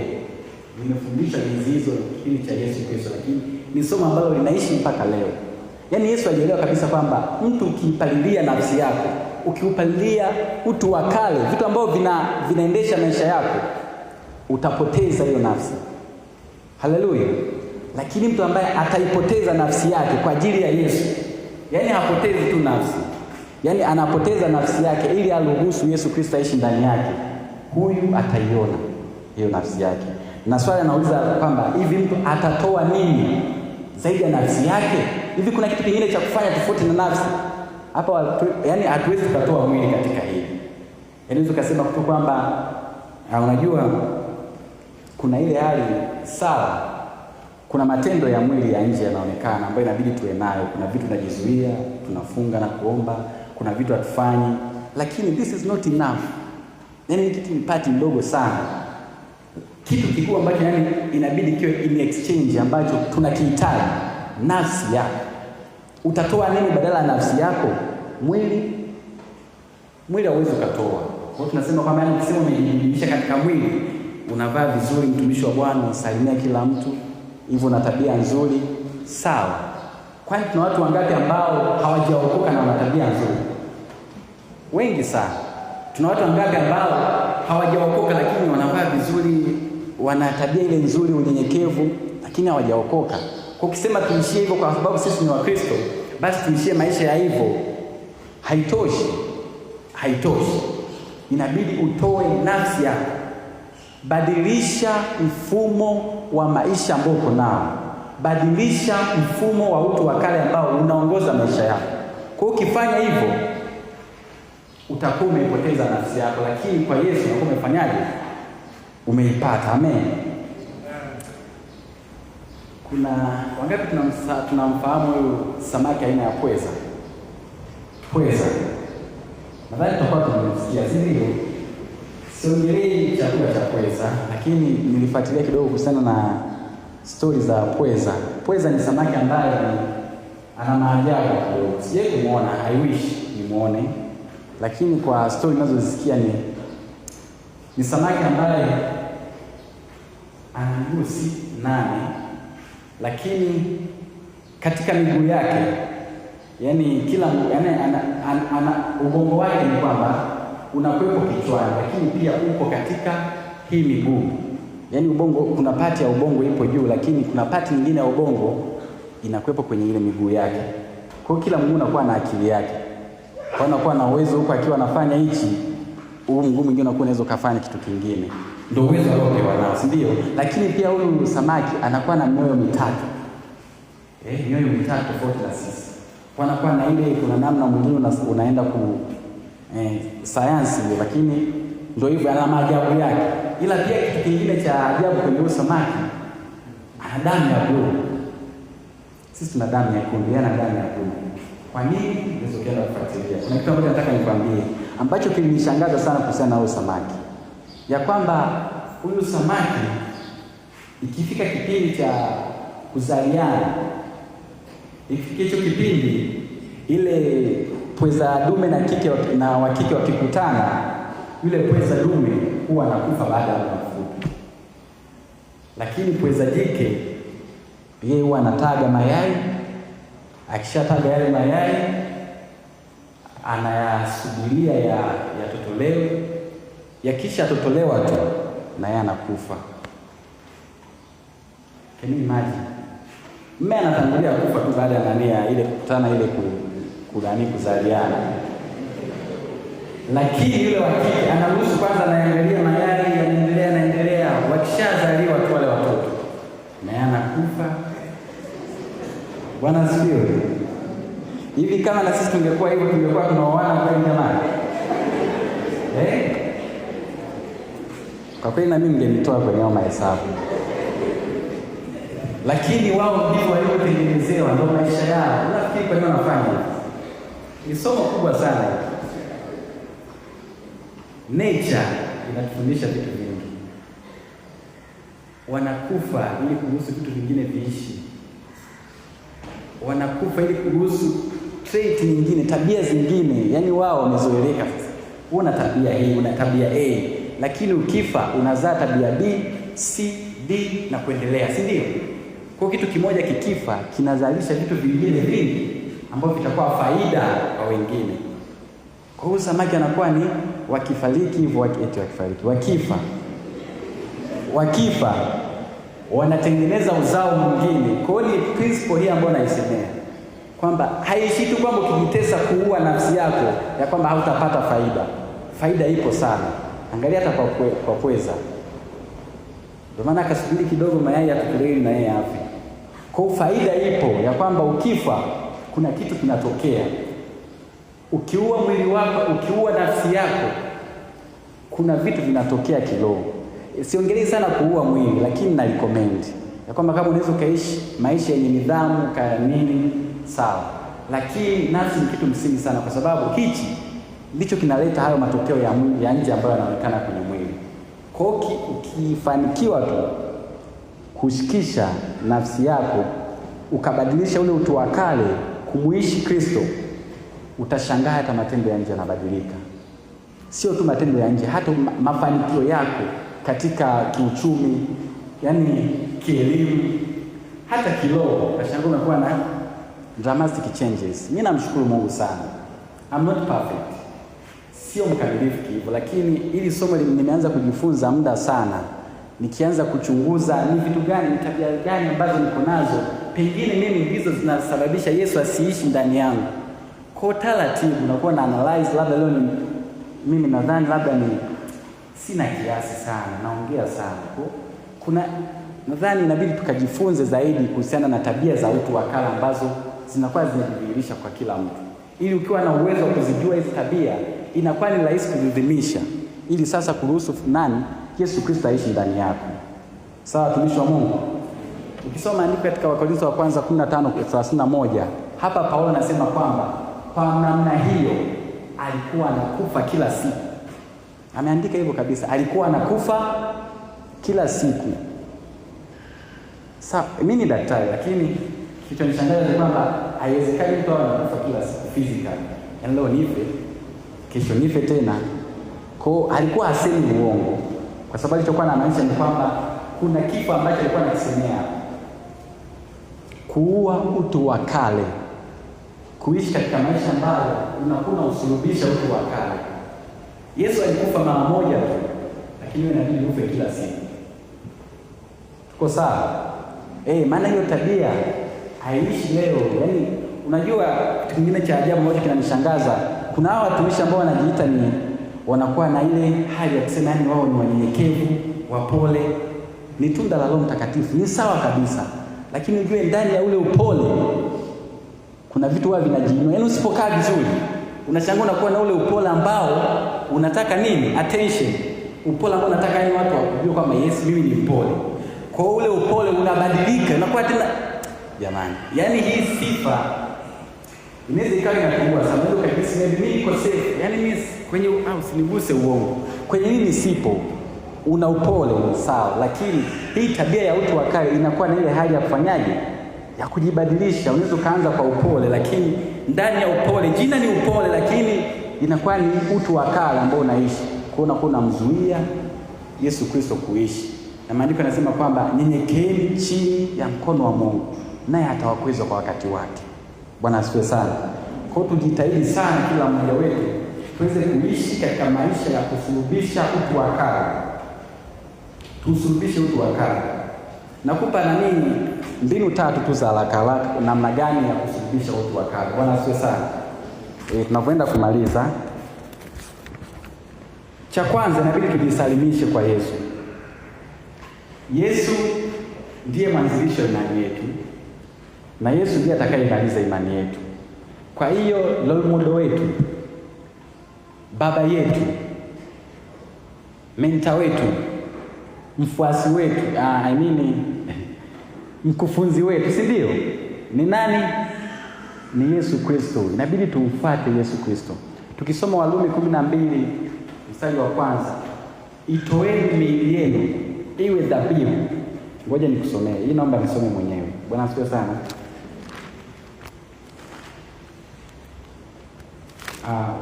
Nimefundishwa enzi hizo kipindi cha Yesu Kristo, lakini ni somo ambalo linaishi mpaka leo. Yaani Yesu alielewa kabisa kwamba mtu ukiipalilia nafsi yako, ukiupalilia utu wa kale, vitu ambavyo vinaendesha maisha yako, utapoteza hiyo nafsi. Haleluya. Lakini mtu ambaye ataipoteza nafsi yake kwa ajili ya Yesu, yaani hapotezi tu nafsi, yaani anapoteza nafsi yake ili aruhusu Yesu Kristo aishi ndani yake, huyu ataiona hiyo nafsi yake. Na swali anauliza kwamba hivi mtu atatoa nini zaidi ya nafsi yake? Hivi kuna kitu kingine cha kufanya tofauti na nafsi? Hapa yaani hatuwezi tukatoa mwili katika hili. Yaani unaweza kusema tu kwamba unajua kuna ile hali sawa, kuna matendo ya mwili ya nje yanaonekana ambayo inabidi tuwe nayo. Kuna vitu tunajizuia, tunafunga na kuomba, kuna vitu hatufanyi, lakini this is not enough. Yaani kitu ni part ndogo sana. Kitu kikubwa ambacho yani inabidi kiwe in exchange ambacho tunakihitaji, nafsi yako. Utatoa nini badala ya nafsi yako? Mwili. Mwili hauwezi ukatoa. Kwa hiyo tunasema kwamba yani ukisema umejibidiisha katika mwili, unavaa vizuri, mtumishi wa Bwana, unasalimia kila mtu, hivyo na tabia nzuri, sawa. Kwani tuna watu wangapi ambao hawajaokoka na wana tabia nzuri? Wengi sana. Tuna watu wangapi ambao hawajaokoka lakini wanavaa vizuri, wana tabia ile nzuri, unyenyekevu, lakini hawajaokoka. Kwa ukisema tuishie hivyo kwa sababu sisi ni Wakristo, basi tuishie maisha ya hivyo, haitoshi. Haitoshi. Inabidi utoe nafsi yako. Badilisha mfumo wa maisha ambao uko nao. Badilisha mfumo wa utu wa kale ambao unaongoza maisha yako. Kwa hiyo ukifanya hivyo utakuwa umeipoteza nafsi yako, lakini kwa Yesu unakuwa umefanyaje? Umeipata. Amen. Kuna wangapi tunamfahamu huyu samaki aina ya pweza? Pweza nadhani tutakuwa tumemsikia, si ndio? Siongelei chakula cha pweza, lakini nilifuatilia kidogo kuhusiana na stori za pweza. Pweza ni samaki ambaye ana maajabu kidogo. Sijai kumuona, I wish nimuone, lakini kwa stori ninazozisikia ni samaki ambaye ana miguu 8, lakini katika miguu yake, yani kila yani ana ubongo wake ni kwamba unakuwepo kichwani, lakini pia uko katika hii miguu. Yaani ubongo, kuna pati ya ubongo ipo juu, lakini kuna pati nyingine ya ubongo inakuwepo kwenye ile miguu yake. Kwa hiyo kila mguu unakuwa na akili yake. Kwa hiyo anakuwa na uwezo huko akiwa anafanya hichi, huu mguu mwingine unakuwa unaweza kufanya kitu kingine. Ndio uwezo aliopewa nao, si ndio? Lakini pia huyu samaki anakuwa na mioyo mitatu. Mioyo mitatu tofauti na sisi. Kwa anakuwa na ile, kuna namna mwingine unaenda ku sayansi hiyo, lakini ndio hivyo, ana maajabu yake. Ila pia kitu kingine cha ajabu kwenye huyu samaki, ana damu ya blue. Sisi tuna damu nyekundu, yeye ana damu ya blue. Kwa nini? Unaweza ukaenda kufuatilia. Kuna kitu ambacho nataka nikwambie ambacho kilinishangaza sana kuhusiana na huyu samaki, ya kwamba huyu samaki ikifika kipindi cha kuzaliana, ikifika hicho kipindi, ile pweza dume na kike na wa kike wakikutana, yule pweza dume huwa anakufa baada ya muda mfupi, lakini pweza jike yeye huwa anataga mayai. Akishataga yale mayai anayasubiria yatotolewe, yakisha totolewa tu na yeye anakufa. Can you imagine? Mme anatangulia kufa tu baada ya nani ya ile kukutana ile kuzaliana, lakini yule wa kike anaruhusu kwanza, anaangalia mayai yanaendelea, yanaendelea, wakishazaliwa tu wale watoto na yeye anakufa. Bwana asifiwe. Hivi kama na sisi tungekuwa hivyo, tungekuwa tunaoana kweli jamani? Kwa kweli na mimi ningenitoa kwenye hayo mahesabu. Lakini wao ndivyo walivyotengenezewa, ndio maisha yao. Unafikiri kwa nini wanafanya hivi? Ni somo kubwa sana hili. Nature inatufundisha vitu vingi. Wanakufa ili kuruhusu vitu vingine viishi. Wanakufa ili kuruhusu trait nyingine, tabia zingine. Yaani wao wamezoeleka sasa. Una tabia hii, una tabia A, lakini ukifa unazaa tabia B, C, D na kuendelea, si ndio? Kwa kitu kimoja kikifa kinazalisha vitu vingine vingi ambavyo vitakuwa faida kwa wengine. Kwa hiyo samaki anakuwa ni wakifariki hivyo, eti wakifariki, wakifa. Wakifa wanatengeneza uzao mwingine. Kwa hiyo ni principle hii ambayo naisemea kwamba haishi tu kwamba ukijitesa kuua nafsi yako ya kwamba hautapata faida. Faida ipo sana. Angalia hata kwa pweza. Ndio maana akasubiri kidogo mayai yatotolewe na yeye afe. Kwa hiyo faida ipo ya kwamba ukifa kuna kitu kinatokea. Ukiua mwili wako, ukiua nafsi yako, kuna vitu vinatokea kiroho. Siongelei sana kuua mwili, lakini na recommend ya kwamba kama unaweza ukaishi maisha yenye nidhamu ka nini, sawa. Lakini nafsi ni kitu msingi sana, kwa sababu hichi ndicho kinaleta hayo matokeo ya mwili, ya nje ambayo yanaonekana kwenye mwili. Kwa hiyo ukifanikiwa tu kushikisha nafsi yako ukabadilisha ule utu wa kale kumuishi Kristo, utashangaa hata matendo ya nje yanabadilika. Sio tu matendo ya nje, hata mafanikio yako katika kiuchumi, yani kielimu, hata kiroho, utashangaa umekuwa na dramatic changes. Mimi namshukuru Mungu sana. I'm not perfect. Sio mkamilifu hivyo, lakini ili somo nimeanza kujifunza muda sana. Nikianza kuchunguza ni vitu gani, ni tabia gani ambazo niko nazo, pengine mimi ndizo zinasababisha Yesu asiishi ndani yangu. Kwa taratibu nakuwa na analyze, labda leo ni mimi nadhani labda ni sina kiasi sana, naongea sana. Kwa kuna Nadhani inabidi tukajifunze zaidi kuhusiana na tabia za utu wa kale ambazo zinakuwa zinajidhihirisha kwa kila mtu, ili ukiwa na uwezo wa kuzijua hizi tabia inakuwa ni rahisi kuzidhimisha, ili sasa kuruhusu nani? Yesu Kristo aishi ndani yako. Sawa, watumishi wa Mungu? Ukisoma andiko katika Wakorintho wa kwanza 15:31, hapa Paulo anasema kwamba kwa namna hiyo alikuwa anakufa kila siku. Ameandika hivyo kabisa, alikuwa anakufa kila siku. Sawa, mimi ni daktari, lakini kilichonishangaza ni kwamba haiwezekani mtu awe anakufa kila siku physically. Yaani leo nife, kesho nife tena. Kwa alikuwa hasemi uongo, kwa sababu alichokuwa anamaanisha ni kwamba kuna kifo ambacho alikuwa anakisemea, kuua utu wa kale, kuishi katika maisha ambayo unakuwa unausulubisha utu wa kale. Yesu alikufa mara moja tu, lakini wewe inabidi ufe kila siku. Tuko sawa? Maana hiyo tabia haiishi leo. Yaani unajua kitu kingine cha ajabu ambacho kinanishangaza, kuna hawa watumishi ambao wanajiita ni wanakuwa na ile hali ya kusema yani wao ni wanyenyekevu, wapole, ni tunda la Roho Mtakatifu, ni sawa kabisa. Lakini ujue ndani ya ule upole kuna vitu huwa vinajiinua. Yaani usipokaa vizuri, unashangaa unakuwa na ule upole ambao unataka nini? Attention. Upole ambao unataka yani watu wakujue kwamba yes, mimi ni mpole. Kwa ule upole unabadilika, unakuwa tena jamani. Yaani hii sifa inaweza ikawa inapungua sana. Unaweza ukajihisi maybe mimi niko safe. Yaani mimi kwenye usiniguse uongo. Kwenye nini sipo? Una upole sawa, lakini hii tabia ya utu wa kale inakuwa na ile hali ya kufanyaje? Ya kujibadilisha. Unaweza ukaanza kwa upole, lakini ndani ya upole, jina ni upole, lakini inakuwa ni utu wa kale ambao unaishi. Kwa hiyo unakuwa unamzuia Yesu Kristo kuishi. Na maandiko yanasema kwamba nyenyekeeni chini ya mkono wa Mungu, naye atawakweza kwa wakati wake. Bwana asifiwe sana. Kwa hiyo tujitahidi sana kila mmoja wetu tuweze kuishi katika maisha ya kusulubisha utu wa kale. Tusulubishe utu wa kale. Nakupa na nini mbinu tatu tu za haraka haraka namna gani ya kusulubisha utu wa kale. Bwana asifiwe sana. Tunapoenda kumaliza, cha kwanza inabidi tujisalimishe kwa Yesu. Yesu ndiye mwanzilishi wa imani yetu na Yesu ndiye atakayemaliza imani yetu. Kwa hiyo role model wetu, baba yetu, mentor wetu, mfuasi wetu, mkufunzi wetu, si ndio? Ni nani? Ni Yesu Kristo. Inabidi tumfuate Yesu Kristo. Tukisoma Warumi 12 mstari wa kwanza, itoeni miili yenu iwe dhabihu. Ngoja nikusomee. Hii naomba nisome mwenyewe. Bwana asifiwe sana.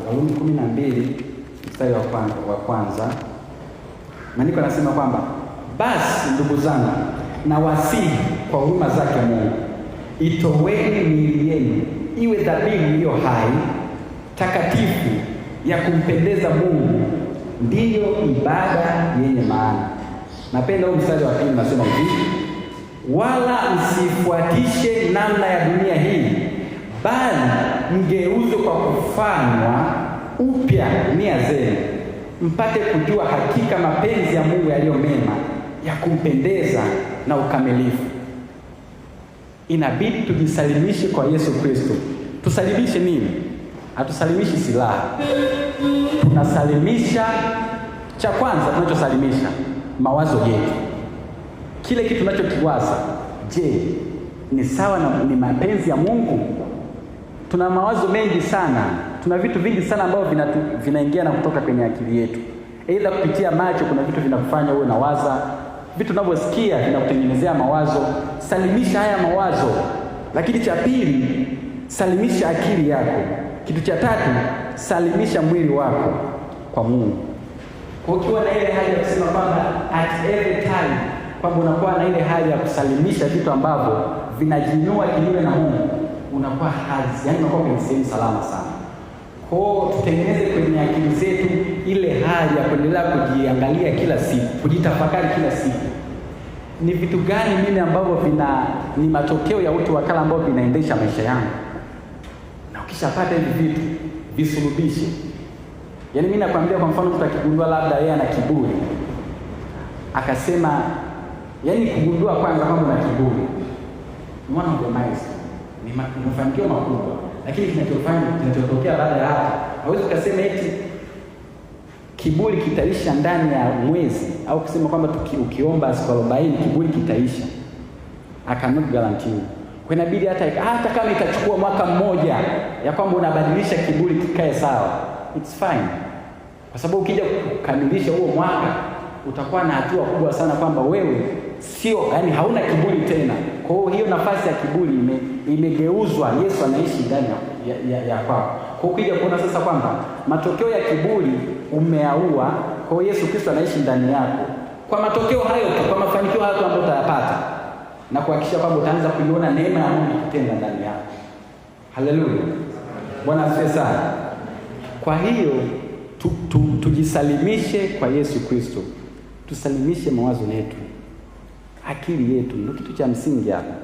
Warumi 12 mstari wa kwanza. Maandiko yanasema kwamba basi ndugu zangu, nawasihi kwa huruma zake Mungu, itoweni miili yenu iwe dhabihu iliyo hai, takatifu, ya kumpendeza Mungu, ndiyo ibada yenye maana. Napenda huu mstari wa pili, nasema hivi: wala msifuatishe namna ya dunia hii, bali mgeuzwe kwa kufanywa upya nia zenu, mpate kujua hakika mapenzi ya Mungu yaliyo mema, ya kumpendeza na ukamilifu. Inabidi tujisalimishe kwa Yesu Kristo. Tusalimishe nini? Hatusalimishi silaha. Tunasalimisha, cha kwanza tunachosalimisha mawazo yetu. Kile kitu tunachokiwaza, je, ni sawa na ni mapenzi ya Mungu? Tuna mawazo mengi sana, tuna vitu vingi sana ambavyo vinaingia na kutoka kwenye akili yetu. Aidha kupitia macho, kuna vitu vinakufanya uwe unawaza, vitu unavyosikia vinakutengenezea mawazo. Salimisha haya mawazo. Lakini cha pili, salimisha akili yako. Kitu cha tatu, salimisha mwili wako kwa Mungu. Kwa ukiwa na ile hali ya kusema kwamba at every time kwamba unakuwa na ile hali ya kusalimisha vitu ambavyo vinajinua kinyume na Mungu, unakuwa hazi, yani unakuwa kwenye sehemu salama sana. Kwa hiyo tutengeneze kwenye akili zetu ile hali ya kuendelea kujiangalia kila siku, kujitafakari kila siku. Ni vitu gani mimi ambavyo ni matokeo ya utu wa kale ambao vinaendesha maisha yangu? Na ukishapata hivi vitu visulubishe. Yaani mimi nakwambia, kwa mfano mtu akigundua labda yeye ana kiburi, akasema Yaani kugundua kwanza kwamba una kiburi ni one of the milestone, ni mafanikio makubwa, lakini kinachotokea baada ya hapo, hauwezi ukasema eti kiburi kitaisha ndani ya mwezi au kusema kwamba ukiomba siku 40 kiburi kitaisha. I cannot guarantee you. Kwa inabidi hata kama itachukua mwaka mmoja ya kwamba unabadilisha kiburi kikae sawa, it's fine, kwa sababu ukija kukamilisha huo mwaka utakuwa na hatua kubwa sana kwamba wewe sio, yani hauna kiburi tena. Kwa hiyo hiyo nafasi ya kiburi imegeuzwa, Yesu anaishi ndani ya kwako. Kwa hiyo ukija kuona sasa kwamba matokeo ya kiburi umeaua, kwa hiyo Yesu Kristo anaishi ndani yako. Kwa matokeo hayo tu, kwa mafanikio hayo tu ambayo utayapata, na kuhakikisha kwamba utaanza kuiona neema ya Mungu ikitenda ndani yako. Haleluya, Bwana asifiwe sana. Kwa hiyo tujisalimishe kwa Yesu Kristo, tusalimishe mawazo yetu, akili yetu, ndio kitu cha msingi hapa.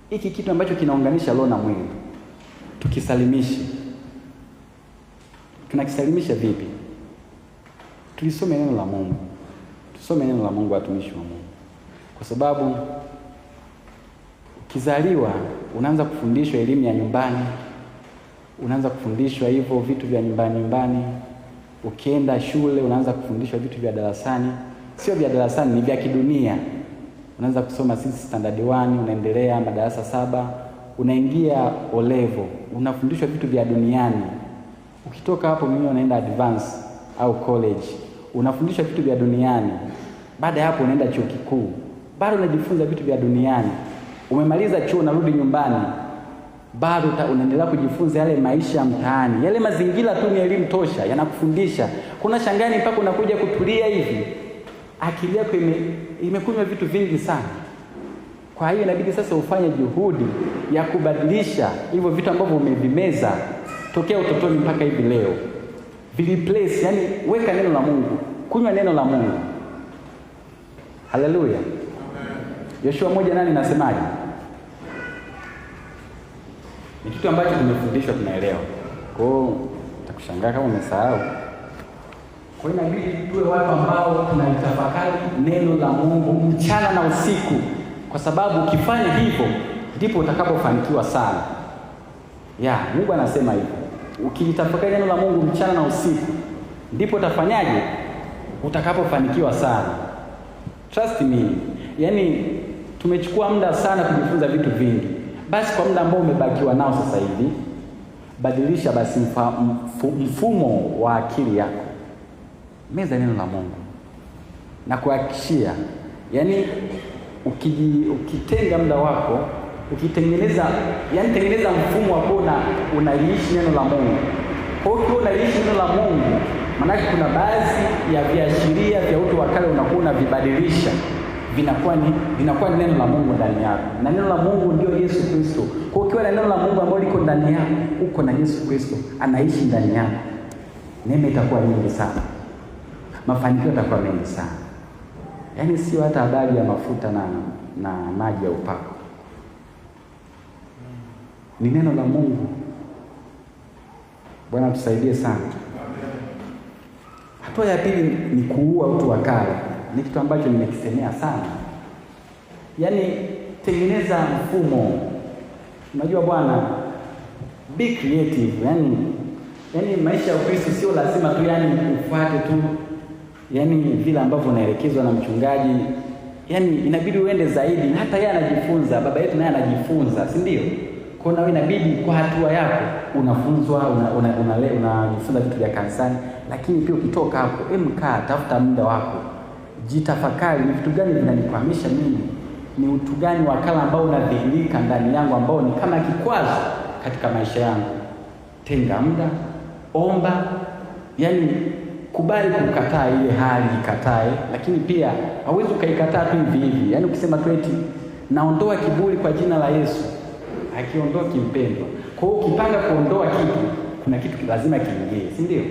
Hiki kitu ambacho kinaunganisha roho na mwili, tukisalimishe. Tunakisalimisha vipi? Tulisome neno la Mungu, tusome neno la Mungu, watumishi wa Mungu, kwa sababu ukizaliwa unaanza kufundishwa elimu ya nyumbani, unaanza kufundishwa hivyo vitu vya nyumbani nyumbani. Ukienda shule unaanza kufundishwa vitu vya darasani, sio vya darasani, ni vya kidunia. Unaanza kusoma sisi standard 1, unaendelea madarasa 7, unaingia O level, unafundishwa vitu vya duniani. Ukitoka hapo mimi unaenda advance au college, unafundishwa vitu vya duniani. Baada ya hapo unaenda chuo kikuu, bado unajifunza vitu vya duniani. Umemaliza chuo unarudi nyumbani, bado unaendelea kujifunza yale maisha ya mtaani, yale mazingira tu ni elimu tosha, yanakufundisha. Kuna shangani mpaka unakuja kutulia hivi, akili yako imekunywa vitu vingi sana. Kwa hiyo inabidi sasa ufanye juhudi ya kubadilisha hivyo vitu ambavyo umevimeza tokea utotoni mpaka hivi leo, vireplace. Yani weka neno la Mungu, kunywa neno la Mungu. Haleluya. Yoshua 1:8 nasemaje? Ni kitu ambacho tumefundishwa, tunaelewa. Kwa hiyo utakushangaa kama umesahau. Kwa hiyo inabidi tuwe watu ambao tunalitafakari neno la Mungu mchana na usiku, kwa sababu ukifanya hivyo ndipo utakapofanikiwa sana. Ya, Mungu anasema hivyo. Ukilitafakari neno la Mungu mchana na usiku, ndipo utafanyaje? Utakapofanikiwa sana. Trust me. Yaani tumechukua muda sana kujifunza vitu vingi. Basi kwa muda ambao umebakiwa nao sasa hivi, badilisha basi mfumo wa akili yako. Meza neno la Mungu. Na kuhakikishia, yaani ukitenga muda wako, ukitengeneza, yani tengeneza mfumo wa kuwa unaliishi neno la Mungu. Kwa hiyo ukiwa unaliishi neno la Mungu, maana kuna baadhi ya viashiria vya utu wa kale unakuwa unavibadilisha, vinakuwa ni neno la Mungu ndani yako. Na neno la Mungu ndio Yesu Kristo. Kwa hiyo ukiwa na neno la Mungu ambalo liko ndani yako, uko na Yesu Kristo anaishi ndani yako, neema itakuwa nyingi sana, mafanikio yatakuwa mengi sana. Yaani sio hata habari ya mafuta na maji ya upako, ni neno la Mungu. Bwana tusaidie sana. Hatua ya pili ni kuua utu wa kale. Ni kitu ambacho nimekisemea sana. Yaani tengeneza mfumo. Unajua bwana, be creative. Yaani maisha ya Ukristo sio lazima tu yani ufuate tu yani vile ambavyo unaelekezwa na mchungaji. Yaani inabidi uende zaidi. Hata yeye anajifunza, baba yetu naye anajifunza, si ndio? Kwa hiyo inabidi kwa hatua yako unafunzwa, unajifunza vitu vya kanisani, lakini pia ukitoka hapo, kaa, tafuta muda wako, jitafakari, ni vitu gani vinanikwamisha mimi? Ni utu gani wa kale ambao unadhihirika ndani yangu ambao ni kama kikwazo katika maisha yangu? Tenga muda, omba, yani kubali kukataa ile hali, ikatae, lakini pia hauwezi ukaikataa tu hivi hivi. Yani ukisema tu eti naondoa kiburi kwa jina la Yesu, hakiondoki mpendwa. Kwa hiyo ukipanga kuondoa kitu, kuna kitu lazima kiingie, si ndio?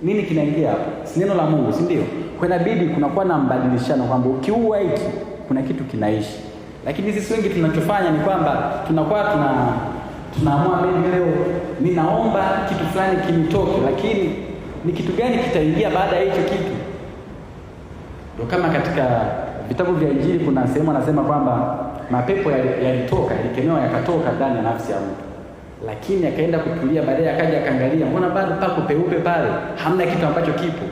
Nini kinaingia hapo? Si neno la Mungu, si ndio? Kwa inabidi kunakuwa na mbadilishano kwamba ukiua hiki kuna kitu kinaishi. Lakini sisi wengi tunachofanya ni kwamba tunakuwa tunaamua mimi leo ninaomba kitu fulani kinitoke, lakini ni kitu gani kitaingia baada ya hicho kitu? Ndio kama katika vitabu vya Injili kuna sehemu anasema kwamba mapepo yalitoka, yalikemewa yakatoka ndani ya nafsi ya mtu, lakini akaenda kutulia, baadaye akaja akaangalia, mbona bado pako peupe pale, hamna kitu ambacho kipo.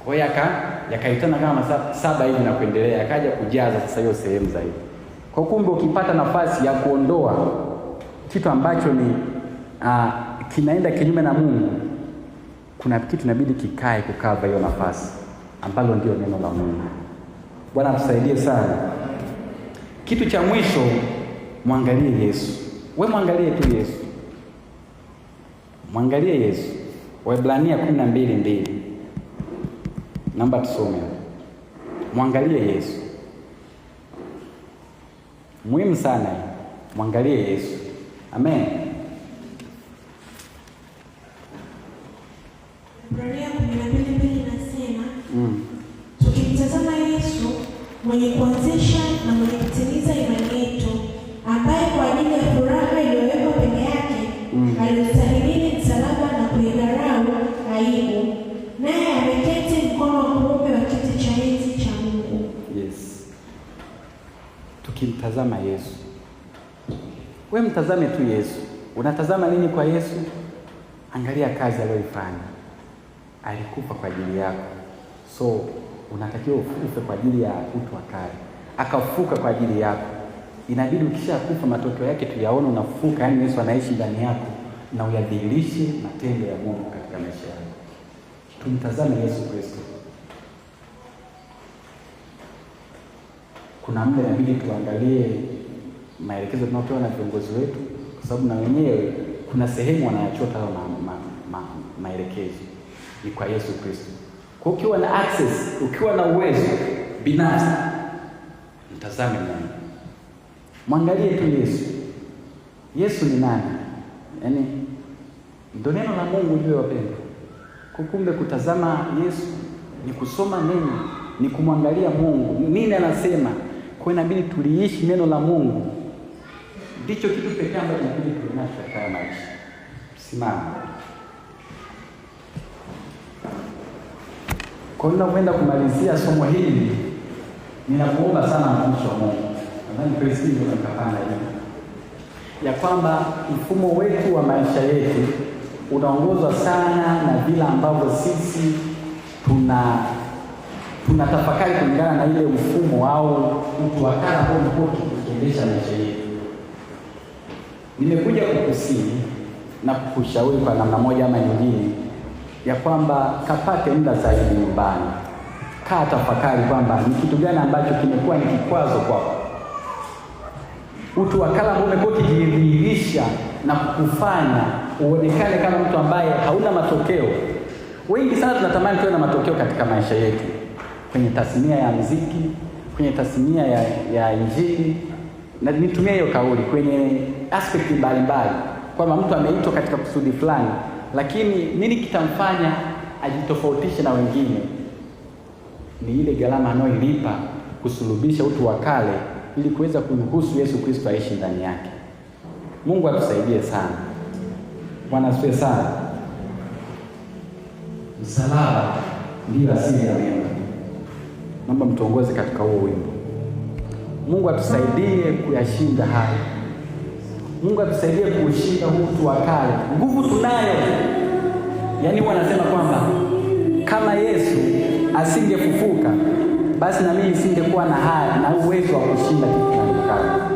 Kwa hiyo yakaitana kama 7 hivi na kuendelea, akaja kujaza sasa hiyo sehemu zaidi. Kwa kumbe ukipata nafasi ya kuondoa kitu ambacho ni kinaenda kinyume na Mungu, kuna kitu inabidi kikae kukava hiyo nafasi, ambalo ndio neno la Mungu. Bwana atusaidie sana. Kitu cha mwisho, mwangalie Yesu. We mwangalie tu Yesu. Mwangalie Yesu. Waebrania 12:2. Naomba tusome. Mwangalie Yesu. Muhimu sana. Mwangalie Yesu. Amen. Waebrania 12:2 inasema, tukimtazama Yesu mwenye kuanzisha na mwenye kutimiza imani yetu, ambaye kwa ajili ya furaha iliyowekwa mbele yake alistahimili msalaba na kuidharau aibu, naye ameketi mkono wa kuume wa kiti cha enzi cha Mungu. Yes. Tukimtazama Yesu. We mtazame tu Yesu. Unatazama nini kwa Yesu? Angalia kazi aliyoifanya. Alikufa kwa ajili yako. So unatakiwa ufe kwa ajili ya utu wa kale. Akafuka kwa ajili yako. Inabidi ukishakufa matokeo yake tuyaone, unafuka, yani Yesu anaishi ndani yako na uyadhihirishe matendo ya Mungu katika maisha yako. Tumtazame Yesu Kristo. Kuna muda inabidi tuangalie maelekezo tunayopewa na viongozi wetu, kwa sababu na wenyewe kuna sehemu wanayachota hayo maelekezo. Ni kwa Yesu Kristo. Kwa ukiwa na access, ukiwa na uwezo binafsi, mtazame Mungu. Mwangalie tu Yesu. Yesu ni nani? Yaani ndio neno la Mungu juu wapendwa. Kumbe kutazama Yesu ni kusoma neno, ni kumwangalia Mungu. Nini anasema? Kwa inabidi tuliishi neno la Mungu. Ndicho kitu pekee ambacho inabidi tunacho katika maisha. Simama. Kwa hiyo ninapoenda kumalizia somo hili, ninakuomba sana mtumishi wa Mungu. Nadhani Kristo ndio atakapanda hivi. Ya kwamba mfumo wetu wa maisha yetu unaongozwa sana na vile ambavyo sisi tunatafakari kulingana na ile mfumo au mtu wa kale ambao umekuwa ukiendesha maisha yetu. Nimekuja kukusihi na kukushauri kwa namna moja ama nyingine ya kwamba kapate muda zaidi nyumbani. Kaa tafakari kwamba ni kitu gani ambacho kimekuwa ni kikwazo kwako. Utu wa kale ambao umekuwa ukijidhihirisha na kukufanya uonekane kama mtu ambaye hauna matokeo. Wengi sana tunatamani tuwe na matokeo katika maisha yetu. Kwenye tasnia ya muziki, kwenye tasnia ya Injili, na nitumie hiyo kauli kwenye aspect mbalimbali, kwamba mtu ameitwa katika kusudi fulani, lakini nini kitamfanya ajitofautishe na wengine? Ni ile gharama anayoilipa kusulubisha utu wa kale ili kuweza kumruhusu Yesu Kristo aishi ndani yake. Mungu atusaidie sana. Bwana asifiwe sana. Msalaba ndio asili ya mema. Naomba mtuongoze katika huo wimbo. Mungu atusaidie kuyashinda haya. Mungu atusaidie kuushinda huu utu wa kale. Nguvu tunayo. Yaani wanasema kwamba kama Yesu asingefufuka, basi na mimi nisingekuwa na haya na uwezo wa kushinda kitu cha kale.